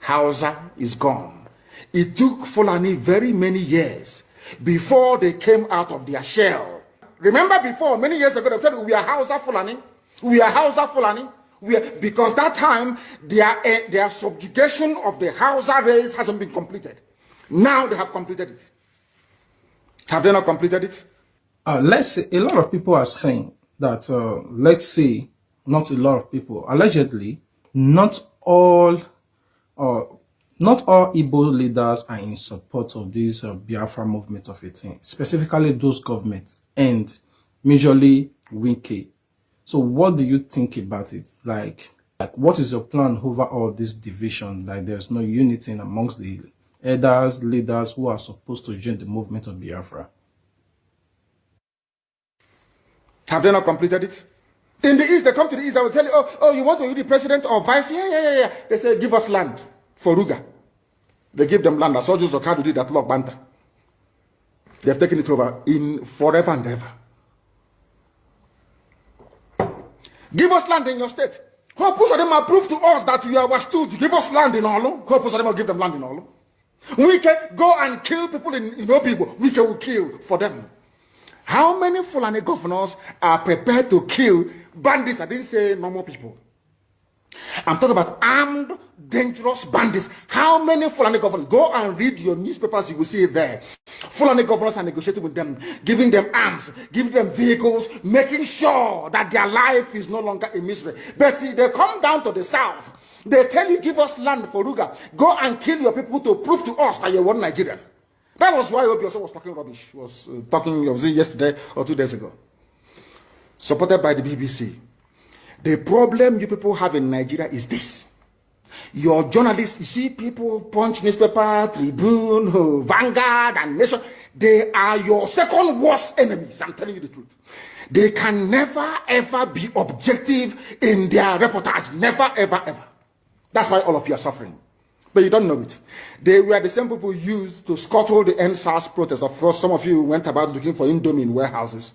Hausa is gone. It took Fulani very many years before they came out of their shell. Remember before, many years ago, they said we are Hausa Fulani. We are Hausa Fulani. We are, because that time, their subjugation of the Hausa race hasn't been completed. Now they have completed it. Have they not completed it? Let's say a lot of people are saying that, let's say, not a lot of people, allegedly, not all Igbo leaders are in support of this Biafra movement of 18, specifically those governments and majorly Wike. So what do you think about it? Like, what is your plan over all this division? Like, there's no unity amongst the elders, leaders who are supposed to join the movement of Biafra. Have they not completed it? In the East, they come to the East, I will tell you, oh, you want to be the president or vice? Yeah. They say, give us land for Ruga. They give them land. I saw Orji Uzor Kalu did that Lokpanta. They've taken it over in forever and ever. Give us land in your state. Hope Uzodinma prove to us that you are our stooge. Give us land in Orlu. Hope Uzodinma give them land in Orlu. We can go and kill people in Obigbo. We can kill for them. How many Fulani governors are prepared to kill bandits? I didn't say normal people. I'm talking about armed, dangerous bandits. How many Fulani governors? Go and read your newspapers, you will see it there. Fulani governors are negotiating with them, giving them arms, giving them vehicles, making sure that their life is no longer a misery. But see, they come down to the south. They tell you, give us land for Ruga. Go and kill your people to prove to us that you're one Nigerian. That was why Obi also was talking rubbish. Was talking, was it yesterday or 2 days ago? Supported by the BBC. The problem you people have in Nigeria is this. Your journalists, you see people, Punch newspaper, Tribune, Vanguard, and Nation, They are your second worst enemies. I'm telling you the truth. They can never ever be objective in their reportage. Never, ever, ever. That's why all of you are suffering. But you don't know it. They were the same people used to scuttle the EndSARS protest. Of course, some of you went about looking for Indomie in warehouses.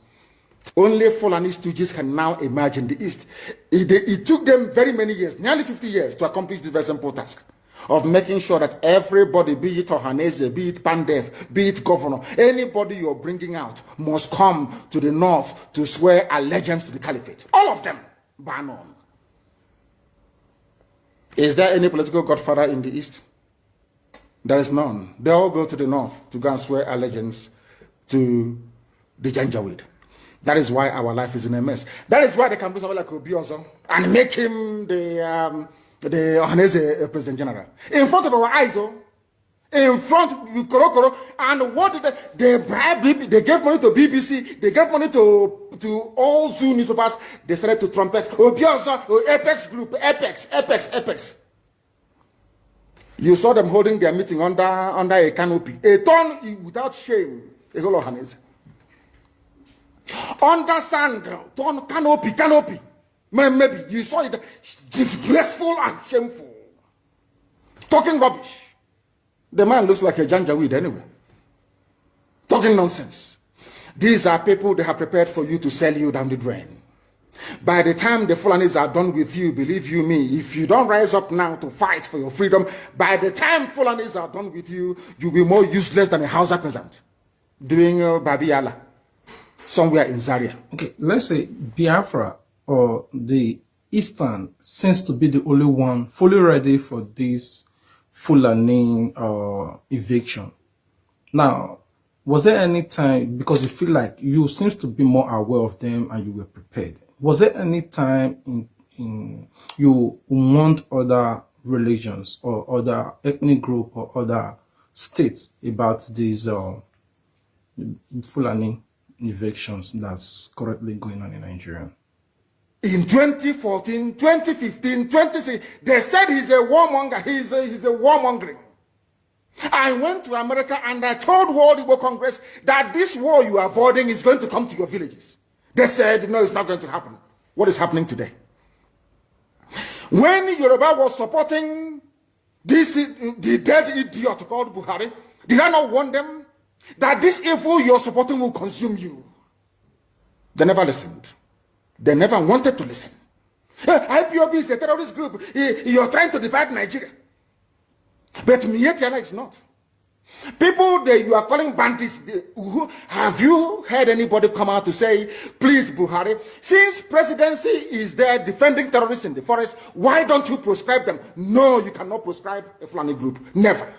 Only Fulani stooges can now emerge in the East. It took them very many years, nearly 50 years, to accomplish this very simple task of making sure that everybody, be it Ohanaeze, be it Pandef, be it governor, anybody you're bringing out must come to the north to swear allegiance to the caliphate. All of them, bar none. Is there any political godfather in the East? There is none. They all go to the north to go and swear allegiance to the Janjaweed. That is why our life is in a mess. That is why they can bring somebody like Obi and make him the Ohanaeze President General. In front of our eyes, oh. In front of Korokoro. And what did they bribed, they gave money to BBC, they gave money to all Zoo newspapers. They started to trumpet Obiozor, oh, Apex Group, Apex, Apex, Apex. You saw them holding their meeting under a canopy, a torn without shame, a whole Ohanaeze. Under sand, torn canopy, canopy. Maybe you saw it, disgraceful and shameful. Talking rubbish. The man looks like a janjaweed anyway. Talking nonsense. These are people they have prepared for you to sell you down the drain. By the time the Fulanis are done with you, believe you me, if you don't rise up now to fight for your freedom, by the time Fulanis are done with you, you'll be more useless than a Hausa peasant doing Babiala somewhere in Zaria. Okay, let's say Biafra or the Eastern seems to be the only one fully ready for this Fulani eviction. Now, was there any time, because you feel like you seems to be more aware of them and you were prepared, was there any time in you warned other religions or other ethnic group or other states about these Fulani evictions that's currently going on in Nigeria? In 2014, 2015, 2016, they said he's a warmonger. He's a warmongering. I went to America and I told World Igbo Congress that this war you are avoiding is going to come to your villages. They said, no, it's not going to happen. What is happening today? When Yoruba was supporting this, the dead idiot called Buhari, did I not warn them that this evil you're supporting will consume you? They never listened. They never wanted to listen. IPOB is a terrorist group. You're trying to divide Nigeria. But Miyetti Allah is not. People that you are calling bandits, have you heard anybody come out to say, please, Buhari, since presidency is there defending terrorists in the forest, why don't you proscribe them? No, you cannot proscribe a Fulani group. Never.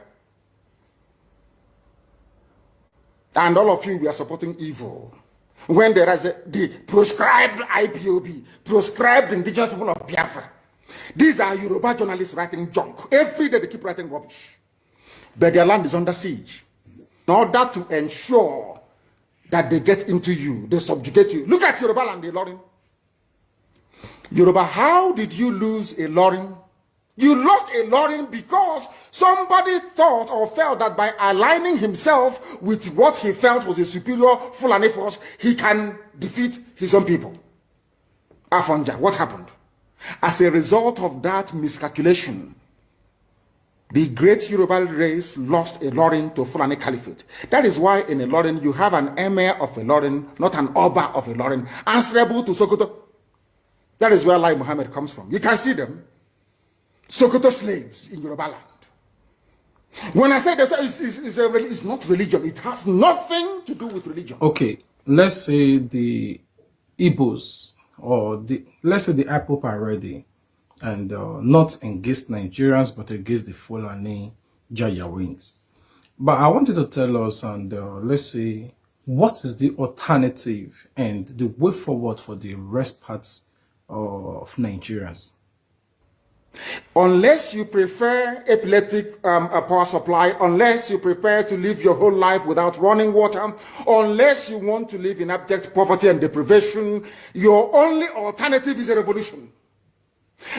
And all of you, we are supporting evil. When there is the proscribed IPOB, proscribed indigenous people of Biafra. These are Yoruba journalists writing junk. Every day they keep writing rubbish. But their land is under siege. In order to ensure that they get into you, they subjugate you. Look at Yoruba land, Ilorin. Yoruba, how did you lose Ilorin? You lost Ilorin because somebody thought or felt that by aligning himself with what he felt was a superior Fulani force, he can defeat his own people. Afonja, what happened? As a result of that miscalculation, the great Yoruba race lost Ilorin to Fulani Caliphate. That is why in Ilorin you have an emir of Ilorin, not an Oba of Ilorin, answerable to Sokoto. That is where Lai Muhammad comes from. You can see them. Sokoto slaves in Yoruba land. When I say this, it's not religion. It has nothing to do with religion. Okay, let's say the Igbos or the, let's say the IPOB are ready and not against Nigerians, but against the Fulani Janjaweeds. But I want you to tell us, and let's say, what is the alternative and the way forward for the rest parts of Nigerians? Unless you prefer epileptic a power supply, unless you prepare to live your whole life without running water, unless you want to live in abject poverty and deprivation, your only alternative is a revolution.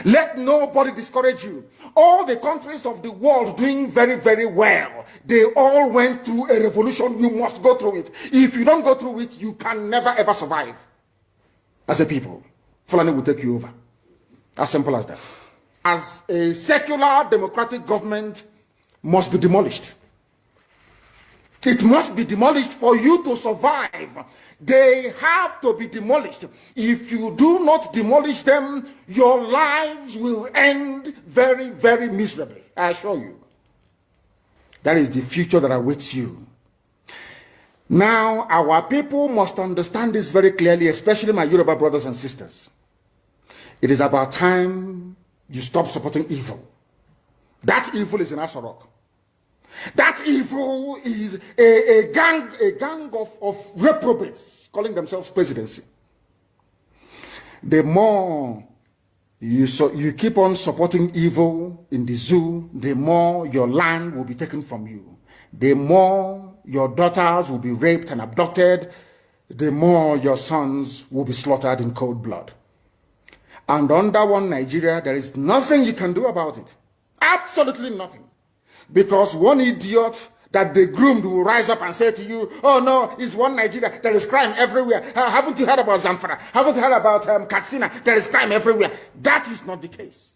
Let nobody discourage you. All the countries of the world doing very, very well, they all went through a revolution. You must go through it. If you don't go through it, you can never ever survive as a people. Fulani will take you over. As simple as that. As a secular democratic government must be demolished. It must be demolished for you to survive. They have to be demolished. If you do not demolish them, your lives will end very, very miserably. I assure you. That is the future that awaits you. Now, our people must understand this very clearly, especially my Yoruba brothers and sisters. It is about time you stop supporting evil. That evil is in Aso Rock. That evil is a gang of reprobates calling themselves presidency. The more you keep on supporting evil in the zoo, the more your land will be taken from you. The more your daughters will be raped and abducted, the more your sons will be slaughtered in cold blood. And under one Nigeria, there is nothing you can do about it. Absolutely nothing. Because one idiot that they groomed will rise up and say to you, "Oh no, it's one Nigeria. There is crime everywhere. Haven't you heard about Zamfara? Haven't you heard about Katsina? There is crime everywhere." That is not the case.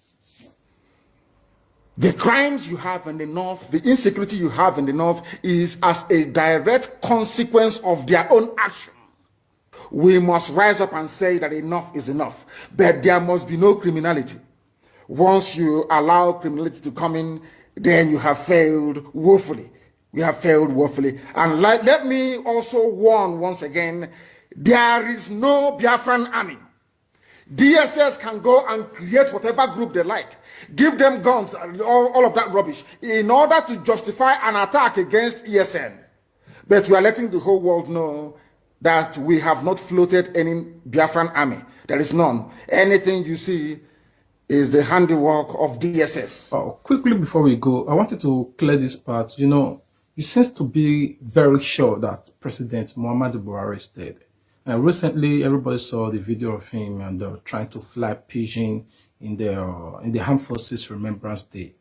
The crimes you have in the north, the insecurity you have in the north is as a direct consequence of their own action. We must rise up and say that enough is enough. But there must be no criminality. Once you allow criminality to come in, then you have failed woefully. You have failed woefully. And let me also warn once again, there is no Biafran army. DSS can go and create whatever group they like, give them guns, all of that rubbish, in order to justify an attack against ESN. But we are letting the whole world know that we have not floated any Biafran army. There is none. Anything you see is the handiwork of DSS. Oh, quickly before we go, I wanted to clear this part. You seem to be very sure that President Muhammadu Buhari is dead. And recently, everybody saw the video of him and trying to fly pigeon in the Armed Forces Remembrance Day,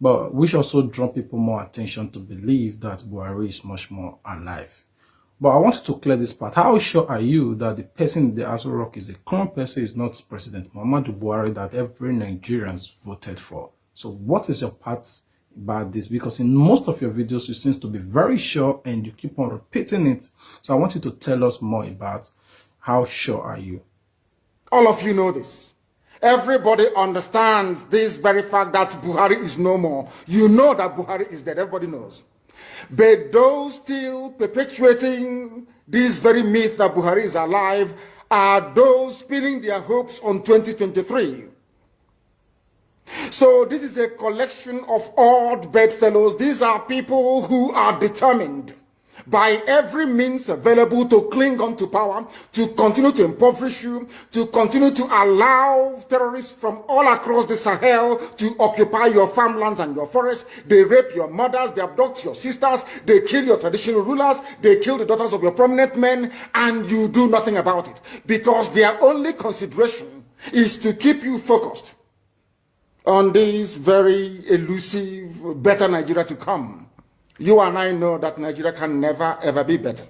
but which also draw people more attention to believe that Buhari is much more alive. But I wanted to clear this part. How sure are you that the person in the Aso Rock is a common person, is not President Muhammadu Buhari that every Nigerians voted for? So what is your part about this? Because in most of your videos, you seem to be very sure and you keep on repeating it. So I want you to tell us more about how sure are you? All of you know this. Everybody understands this very fact that Buhari is no more. You know that Buhari is dead. Everybody knows. But those still perpetuating this very myth that Buhari is alive are those pinning their hopes on 2023. So this is a collection of odd bedfellows. These are people who are determined by every means available to cling on to power, to continue to impoverish you, to continue to allow terrorists from all across the Sahel to occupy your farmlands and your forests. They rape your mothers, they abduct your sisters, they kill your traditional rulers, they kill the daughters of your prominent men, and you do nothing about it. Because their only consideration is to keep you focused on this very elusive, better Nigeria to come. You and I know that Nigeria can never ever be better.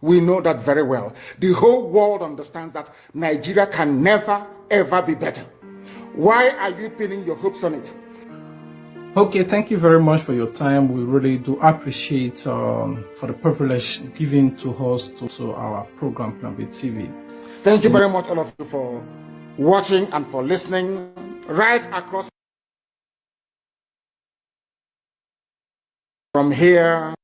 We know that very well. The whole world understands that Nigeria can never ever be better. Why are you pinning your hopes on it? Okay, thank you very much for your time. We really do appreciate for the privilege given to us to our program Plan B TV. Thank you very much, all of you, for watching and for listening right across from here.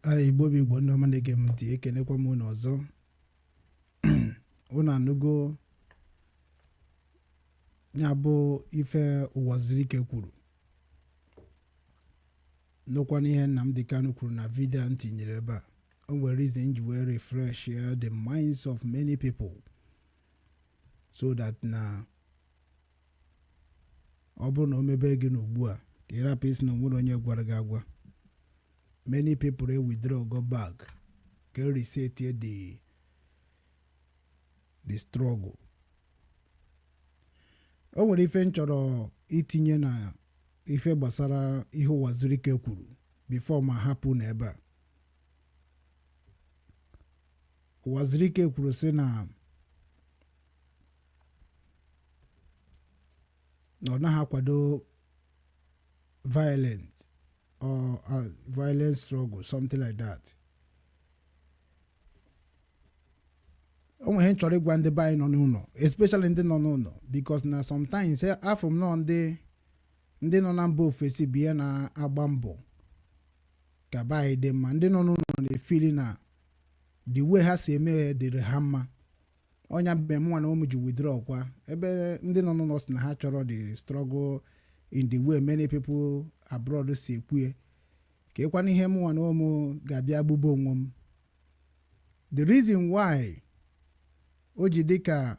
Igbo bụ Igbo, ndị ọma na-ege m ntị, ekenekwa m unu ọzọ. Unu anụgo ya bụ ife Ụwazirike kwuru, nụkwana ihe Nnamdi Kanu kwuru na video a m tinyere ebe a. O nwere reason ji wee refresh ya the minds of many people so that na ọ bụrụ na o mebe gị n'ugbu a, ka ị rapụ isi na onwere onye gwara gị agwa. Many people dey withdraw, go back ka e reset the struggle. O nwere ife m chọrọ itinye na ife gbasara ihe Ụwazirike kwuru before ma hapụ n'ebe a. Ụwazirike kwuru sị na ọ naghị akwado violent or violent struggle, something like that. O nwere ihe m chọrọ ịgwa ndị be anyị nọ n'ụlọ, especially ndị nọ n'ụlọ, because na sometimes afụ m nọ ndị nọ na mba ofesi bụ ihe na-agba mbọ ka be anyị dị mma. Ndị nọ n'ụlọ na-efili na the way ha si eme ya dịrị ha mma. Ọnya mgbe mụnwa na ụmụ ji withdraw kwa, ebe ndị nọ n'ụlọ si na ha chọrọ the struggle in the way many people abroad si ekwue, ka ịkwana ihe mụnwa na ụmụ ga-abịa gbugbo onwe m. The reason why o ji dị ka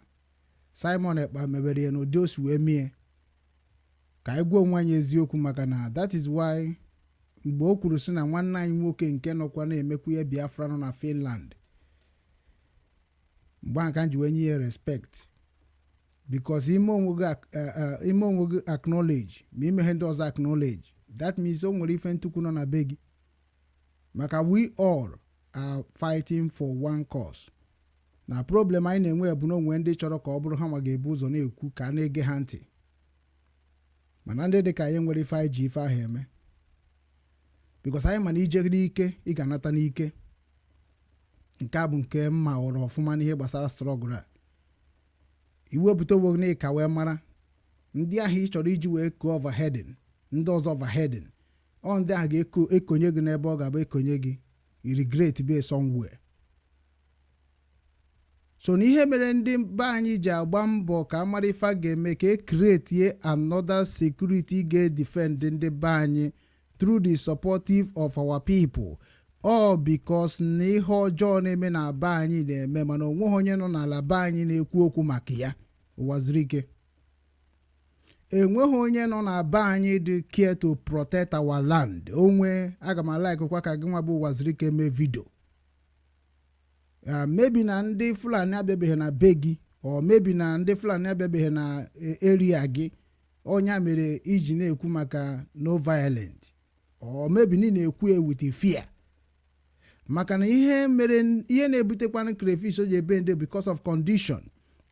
Simon Ekpa mebere ya n'ụdị o si wee mie, ka anyị gwa onwe anyị eziokwu, maka na that is why mgbe o kwuru sị na nwanne anyị nwoke nke nọkwa na-emekwu ihe Biafra nọ na Finland, mgbe ahụ ka m ji wee nye ya respect, because ime onwe gị acknowledge ma ime ihe ndị ọzọ acknowledge, that means o nwere ife ntukwu nọ na be gị, maka we all are fighting for one cause. Na problem anyị na-enwe bụ na onwe ndị chọrọ ka ọ bụrụ ha nwa ga-ebu ụzọ na-ekwu ka a na-ege ha ntị, mana ndị dị ka anyị nwere ife anyị ji ife ahụ eme, because anyị ma na ije n'ike, ị ga-anata n'ike. Nke a bụ nke mma ghọrọ ọfụma n'ihe gbasara struggle a. Iwepụta onwe gị na ịka wee mara ndị ahụ ị chọrọ iji wee koo overheading, ndị ọzọ overheading, ọ ndị ahụ ga-ekonye gị n'ebe ọ ga-abụ ekonye gị, regret be somewhere. So na ihe mere ndị be anyị ji agba mbọ ka amara ife a ga-eme ka e create another security ga-defend ndị be anyị through the supportive of our people, all because na ihe ọjọọ na-eme na be anyị na-eme, mana onweghị onye nọ n'ala be anyị na-ekwu okwu maka ya. Ụwazirike, enweghị onye nọ na be anyị dị care to protect our land. Onwe aga m alaikụkwa ka gị nwa bụ Ụwazirike mee video. Maybe na ndị Fulani abịabeghị na be gị, or maybe na ndị Fulani abịabeghị na area gị, ọnya mere iji na-ekwu maka no violent, or maybe na ị na-ekwu ya with fear, maka na ihe mere ihe na-ebutekwanụ crayfish o ji ebe nde because of condition.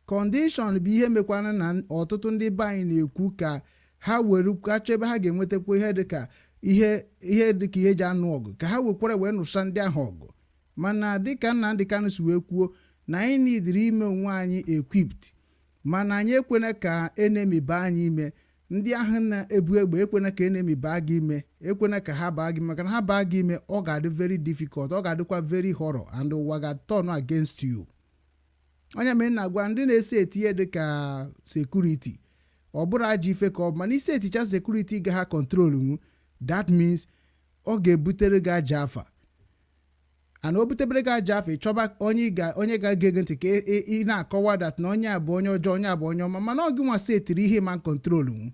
Condition bụ ihe mekwana na ọtụtụ ndị be anyị na-ekwu ka ha were achọ ebe ha ga-enwetakwa ihe dịka ihe dịka ihe eji anụ ọgụ, ka ha wekwara wee nụsa ndị ahụ ọgụ. Mana dịka Nnamdi Kanu si wee kwuo na anyị nidiri ime onwe anyị equipped, mana anyị ekwena ka enemy baa anyị ime. Ndị ahụ na-ebu egbe, ekwena ka enemy baa gị ime, ekwena ka ha baa gị, maka na ha baa gị ime, ọ ga-adị very difficult, ọ ga-adịkwa very horror, and ụwa ga-turn against you. Onye mere na-agwa ndị na-esi etinye dịka security, ọ bụrụ ajọ ife ka ọ bụ, mana isi eticha security ga ha control nwu, that means ọ ga-ebutere gị aja afa, ana o butebere gị aja afa. Ịchọba onye ga-ege gị ntị ka ị na-akọwa that na onye a bụ onye ọjọọ, onye a bụ onye ọma, mana ọ gị nwa setiri ihe ma control nwu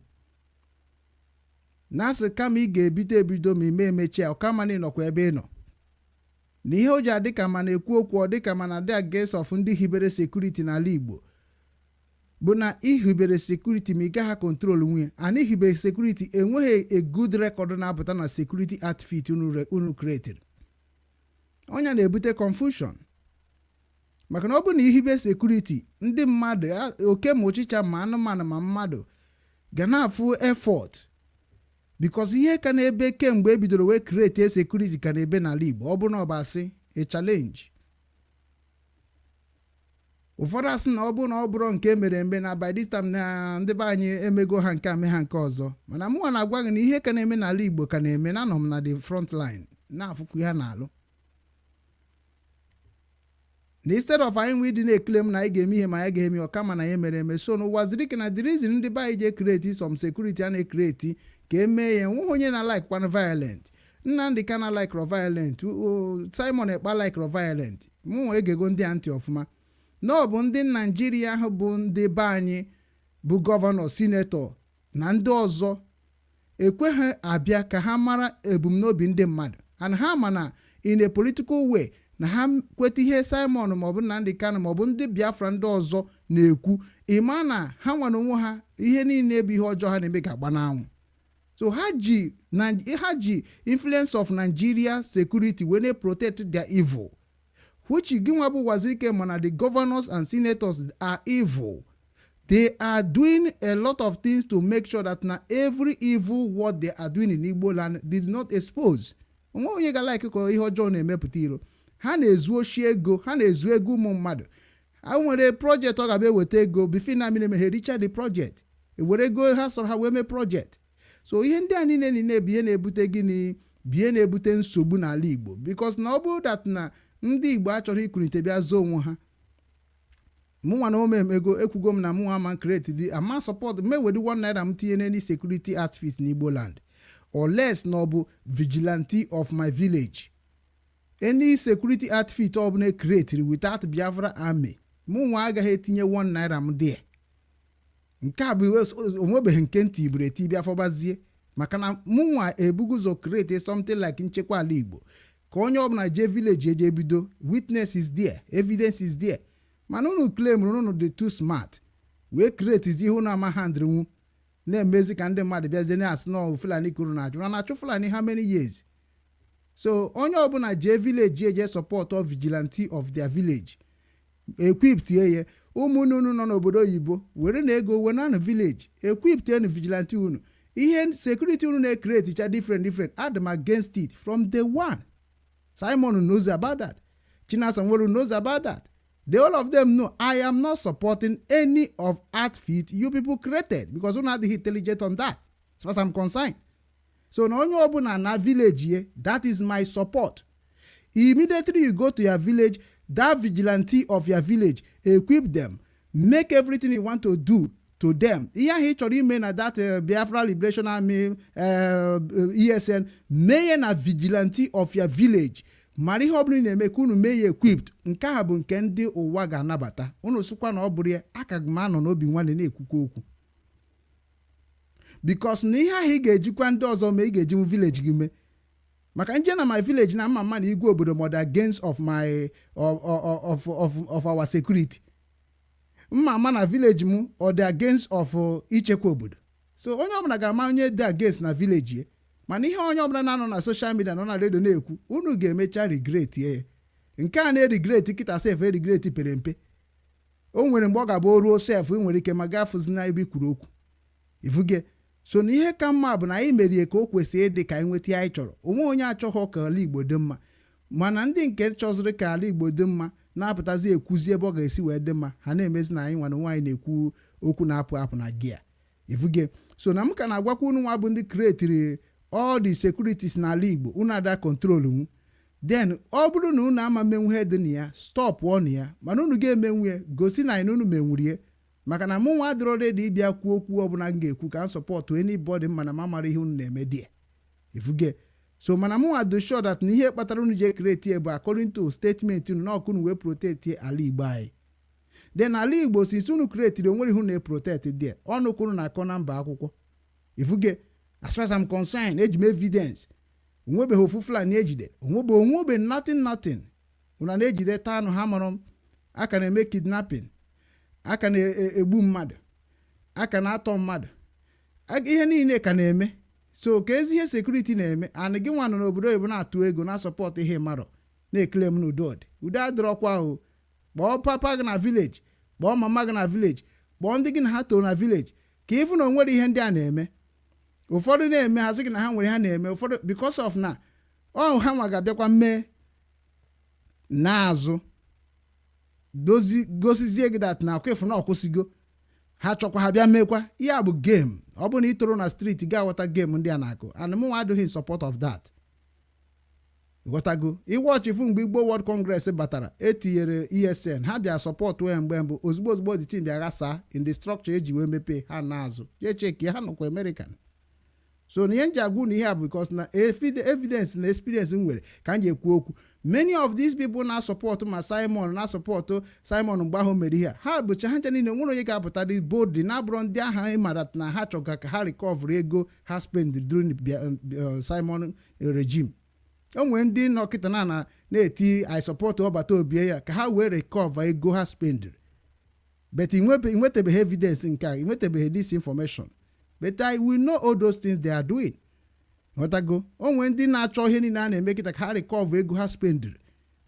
na asị. Kama ị ga-ebido ebido ma ime emechi ya, ọkama na ịnọkwa ebe ị nọ na ihe o ji adị ka ma na-ekwu okwu, ọ dịka ma na dị against of ndị hibere security n'ala Igbo, bụ na ihibere security ma ị gaghị control nwunye ana. Ihibere security, enweghị a good record na-apụta na security outfit unu created. Ọnya na-ebute confusion, maka na ọ bụrụ na ihibe security, ndị mmadụ, oke ma ụchịcha ma anụmanụ ma mmadụ ga na-afụ effort, because ihe ka na-ebe kemgbe ebidoro wee create security ka na-ebe n'ala Igbo. Ọ bụrụ na ọ bụ asị, a challenge. Ụfọdụ asị na ọ bụrụ na ọ bụrụ nke mere eme na by this time na ndị be anyị emego ha nke a, mee ha nke ọzọ, mana mụnwa na-agwa gị na ihe ka na-eme n'ala Igbo ka na-eme, na anọ m na the front line na-afụkwa ihe a na-alụ. Na instead of anyị nwe ịdị na-ekele m na anyị ga-eme ihe ma anyị ga-eme, ọ kama na ya mere eme. So n'Uwazuruike na the reason ndị be anyị ji ecreate some security a na-ecreate ka emee ya, enweghị onye na like kwanụ violent. Nnamdị Kanu like violent, Simon Ekpa like violent. Mụ egego ndị a ntị ọfụma na ọ bụ ndị Naijiria ahụ bụ ndị be anyị bụ governor, senator na ndị ọzọ ekweghị abịa ka ha mara ebumnobi ndị mmadụ, and ha ma na in a political way na ha kweta ihe Simon maọbụ Nnamdị Kanu maọbụ ndị Biafra ndị ọzọ na-ekwu, ịma na ha nwere onwe ha, ihe niile bụ ihe ọjọọ ha na-eme ga-agba n'anwụ. So ha ji influence of Nigeria security wee na-protect their evil, which gị nwa bụ Uwazuruike, mana the governors and senators are evil. They are doing a lot of things to make sure that na every evil what they are doing in Igbo land did not expose. Onwe onye ga like ka ihe ọjọọ na-emepụta iro. Ha na-ezu oshi ego, ha na-ezu ego ụmụ mmadụ. Ha nwere project ọ ga-abịa eweta ego before na mmiri emeghe richa the project, ewere ego ha sọrọ ha wee mee project. So ihe ndị a niile bụ ihe na-ebute gịnị? Bụ ihe na-ebute nsogbu n'ala Igbo, because na ọ bụrụ that na ndị Igbo achọrọ ikulite bịa zoo onwe ha, mụnwa na ome ego ekwugo m na mụnwa ama create dị ama support mewedi ₦1 m tinye n'any security outfit n'Igbo land, unless na ọ bụ vigilante of my village. Any security outfit ọbụla create without Biafra Army, mụnwa agaghị etinye ₦1 m there. Nke a bụ onwebeghị nke ntị iburu eti bịa fọbazie, maka na mụnwa ebugo ụzọ create something like nchekwa ala Igbo, ka onye ọbụla jee village eje bido. Witness is there, evidence is there. Mana unu claim unu dị too smart wee create ihe unu ama handrenwu, na-emezi ka ndị mmadụ bịazie na-asị na Fulani kwuru na achụ na na-achụ Fulani how many years. So onye ọbụla jee village eje support of vigilante of their village, equipped ye. Ụmụnne unu nọ n'obodo oyibo were na ego wenanụ village, equipped nu vigilante unu. Ihe security unu na-ecreate cha different different, I'm against it from day one. Simon knows about that, Chinasa Nworu knows about that. They, all of them know I am not supporting any of outfit you people created, because unu adịghị intelligent on that, as far as I'm concerned. So na onye ọbụla na village ye, that is my support. Immediately you go to your village, that vigilante of your village, equip them, make everything you want to do to them. Ihe ahụ ị chọrọ ime na that Biafra Liberation Army, ESN, mee ya na vigilante of your village. Mara ihe ọbụla ị na-eme ka unu mee ya equipped. Nke a bụ nke ndị ụwa ga-anabata. Unu sịkwa na ọ bụrụ ya aka m anọ n'obi nwanne na-ekwukwa okwu, because na ihe ahụ ị ga-ejikwa ndị ọzọ mee, ị ga-ejinwu village gị mee. Maka nje na my village na mma mma na igwe obodo mọdụ against of my of our security, mma ama na village m ọ dị against of ichekwa obodo. So onye ọbụla ga-ama onye dị against na village ya. Mana ihe onye ọbụla na-anọ na social media, nọ na redio na-ekwu, unu ga-emecha regret ya. Nke a na-eregret kịta sef, eregret pere mpe. O nwere mgbe ọ ga-abụ o ruo sef, ị nwere ike ma gafụzi na ebe i kwuru okwu ifuge. So na ihe ka mma bụ na anyị merie ka o kwesịrị ịdị, ka anyị nweta ihe anyị chọrọ. Onwe onye achọghọ ka ala Igbo dị mma, mana ndị nke chọziri ka ala Igbo dị mma na-apụtazi ekwuzi ebe ọ ga-esi wee dị mma. Ha na-emezi na anyị nwa na onwe anyị na-ekwu okwu na-apụ apụ na gia ifuge. So na m ka na-agwakwa unu nwa bụ ndị createri all the securities n'ala Igbo, unu ada control nwu. Then ọ bụrụ na unu ama menwu ihe dị na ya, stop ọnụ ya. Mana unu ga-emenwu ya, gosi na anyị na unu menwurie, maka na mụ nwa adịrọ ready ịbịa kwuo okwu ọbụla m ga-ekwu ka m support anybody, mana m amara ihe unu na-eme dị ifuge. So mana mụ nwa do sure that na ihe kpatara unu ji ecreate bụ, according to statement unu, na ọkụ unu wee protect ala Igbo anyị. Then ala Igbo, since unu createri, onwere ihe unu na-eprotect there. Ọnụ ka unu na-akọ na mba akwụkwọ ifuge. As far as I'm concerned, eji m evidence. Onwebeghị ofu Fulani ejide, onwebe onwebe nothing, nothing. Unu na-ejide taa anụ ha mụrụ m. Aka na-eme kidnapping, aka na-egbu mmadụ, aka na-atọ mmadụ, ihe niile ka na-eme. So ka ezi ihe security na-eme and gị nwa nọ n'obodo oyibo na-atụ ego na support ihe mmadụ na-ekele m n'udo dị. Udo adịrọkwa o. Kpọọ papa gị na village, kpọọ mama gị na village, kpọọ ndị gị na ha toro na village, ka ịfụ na o nwere ihe ndị a na-eme. Ụfọdụ na-eme, ha sị gị na ha nwere ha na-eme. Ụfọdụ, because of na ọ ha nwa ga-abịakwa mee n'azụ dozi gosizie gị that na akwa ịfụ na ọkwụsịgo. Ha chọkwa ha bịa mekwa ihe a bụ game. Ọ bụrụ na ị toro na street, ga aghọta game ndị a na-akụ, and mụ nwa adịghị in support of that. Ghọtago? Iwọchifu mgbe Igbo World Congress batara, etinyere ESN, ha bịa support ya mgbe mbụ. Ozugbo ozugbo the team bịa ghasaa in the structure eji wee mepee ha n'azụ, jee cheki ha nọkwa American. So na ihe m ji agwa unu ihe a bụ because na evidence na experience m nwere ka m ji ekwu okwu. Many of these people na-support ma Simon, na-support Simon mgbe ahụ mere ihe a, ha bụcha ha ncha niile nwere onye ga-apụta dị boldly na-abụrụ ndị agha ịmara na ha chọga ka ha recover ego ha spend during Simon regime. O nwere ndị nọ kịta na na-eti "I support ọbata obie ya" ka ha wee recover ego ha spend, but inwetabeghị evidence nke a, inwetabeghị this information, but I will know all those things they are doing. Ghọtago? O nwere ndị na-achọ ihe niile a na-eme kịta ka ha recover ego ha spendiri,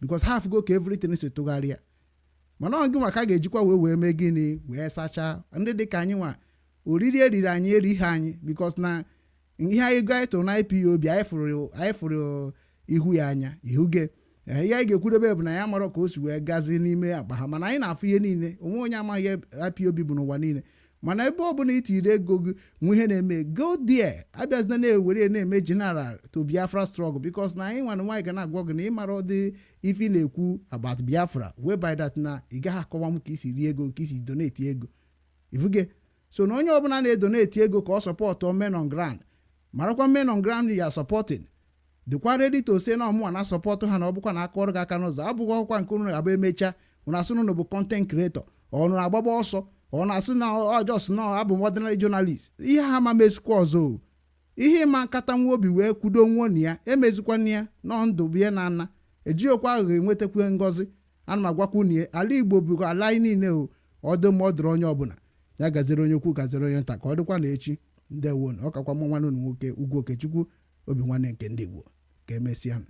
because ha afụgo ka everything si tụgharịa. Mana ọ gị nwa ka a ga-ejikwa wee mee gịnị? Wee sachaa ndị dị ka anyị nwa oriri eriri anyị erighị anyị, because na ihe anyị ego anyị tụrụ na IPOB, anyị fụrụ ihu ya anya ihuge. Ihe anyị ga-ekwudobe bụ na ya marọ ka o si wee gazi n'ime akpa ha, mana anyị na-afụ ihe niile. Onwe onye amaghị ihe IPOB bụ n'ụwa niile. Mana ebe ọ bụla itiri ego gị nwe ihe na-eme, go there. Abịazina na-ewere na-eme general to Biafra struggle, because na anyị nwana nwaanyị ga na-agwa gị na ịmara ọdị ife ị na-ekwu about Biafra, whereby that na ị gaghị akọwa m ka isi rie ego, ka isi donate ego ifuge. So na onye ọbụla na-edonate ego ka ọ support men on ground, marakwa men on ground ya supporting, dịkwa ready to say na ọmụnwa na support ha, na ọ bụkwa na aka ọrụ gị aka n'ụzọ abụghị ọkwa nke unu ga-abụ emechaa unu asị na unu bụ content creator, ọ nụ agbagba ọsọ, ọ na-asị na ọjọs na abụ m ordinary journalist. Ihe ha ma mezikwa ọzọ o. Ihe ịma nkata nwa obi wee kwudo nwuo na ya emezikwana ya nọ ndụ bụ ihe na-ana ejighịkwa aghụghọ enwetakwa ngọzi. Ana m agwakwa unu ya, ala Igbo bụ ala anyị niile o. Ọdụ ma ọ dụrụ onye ọbụla ya gaziri onye ukwu, gaziri onye nta, ka ọ dịkwa na echi. Ndewo. Ọ kakwa mụ nwanne unu nwoke, Ugwu Okechukwu, obi nwanne nke ndị Igbo. Ka emesịa.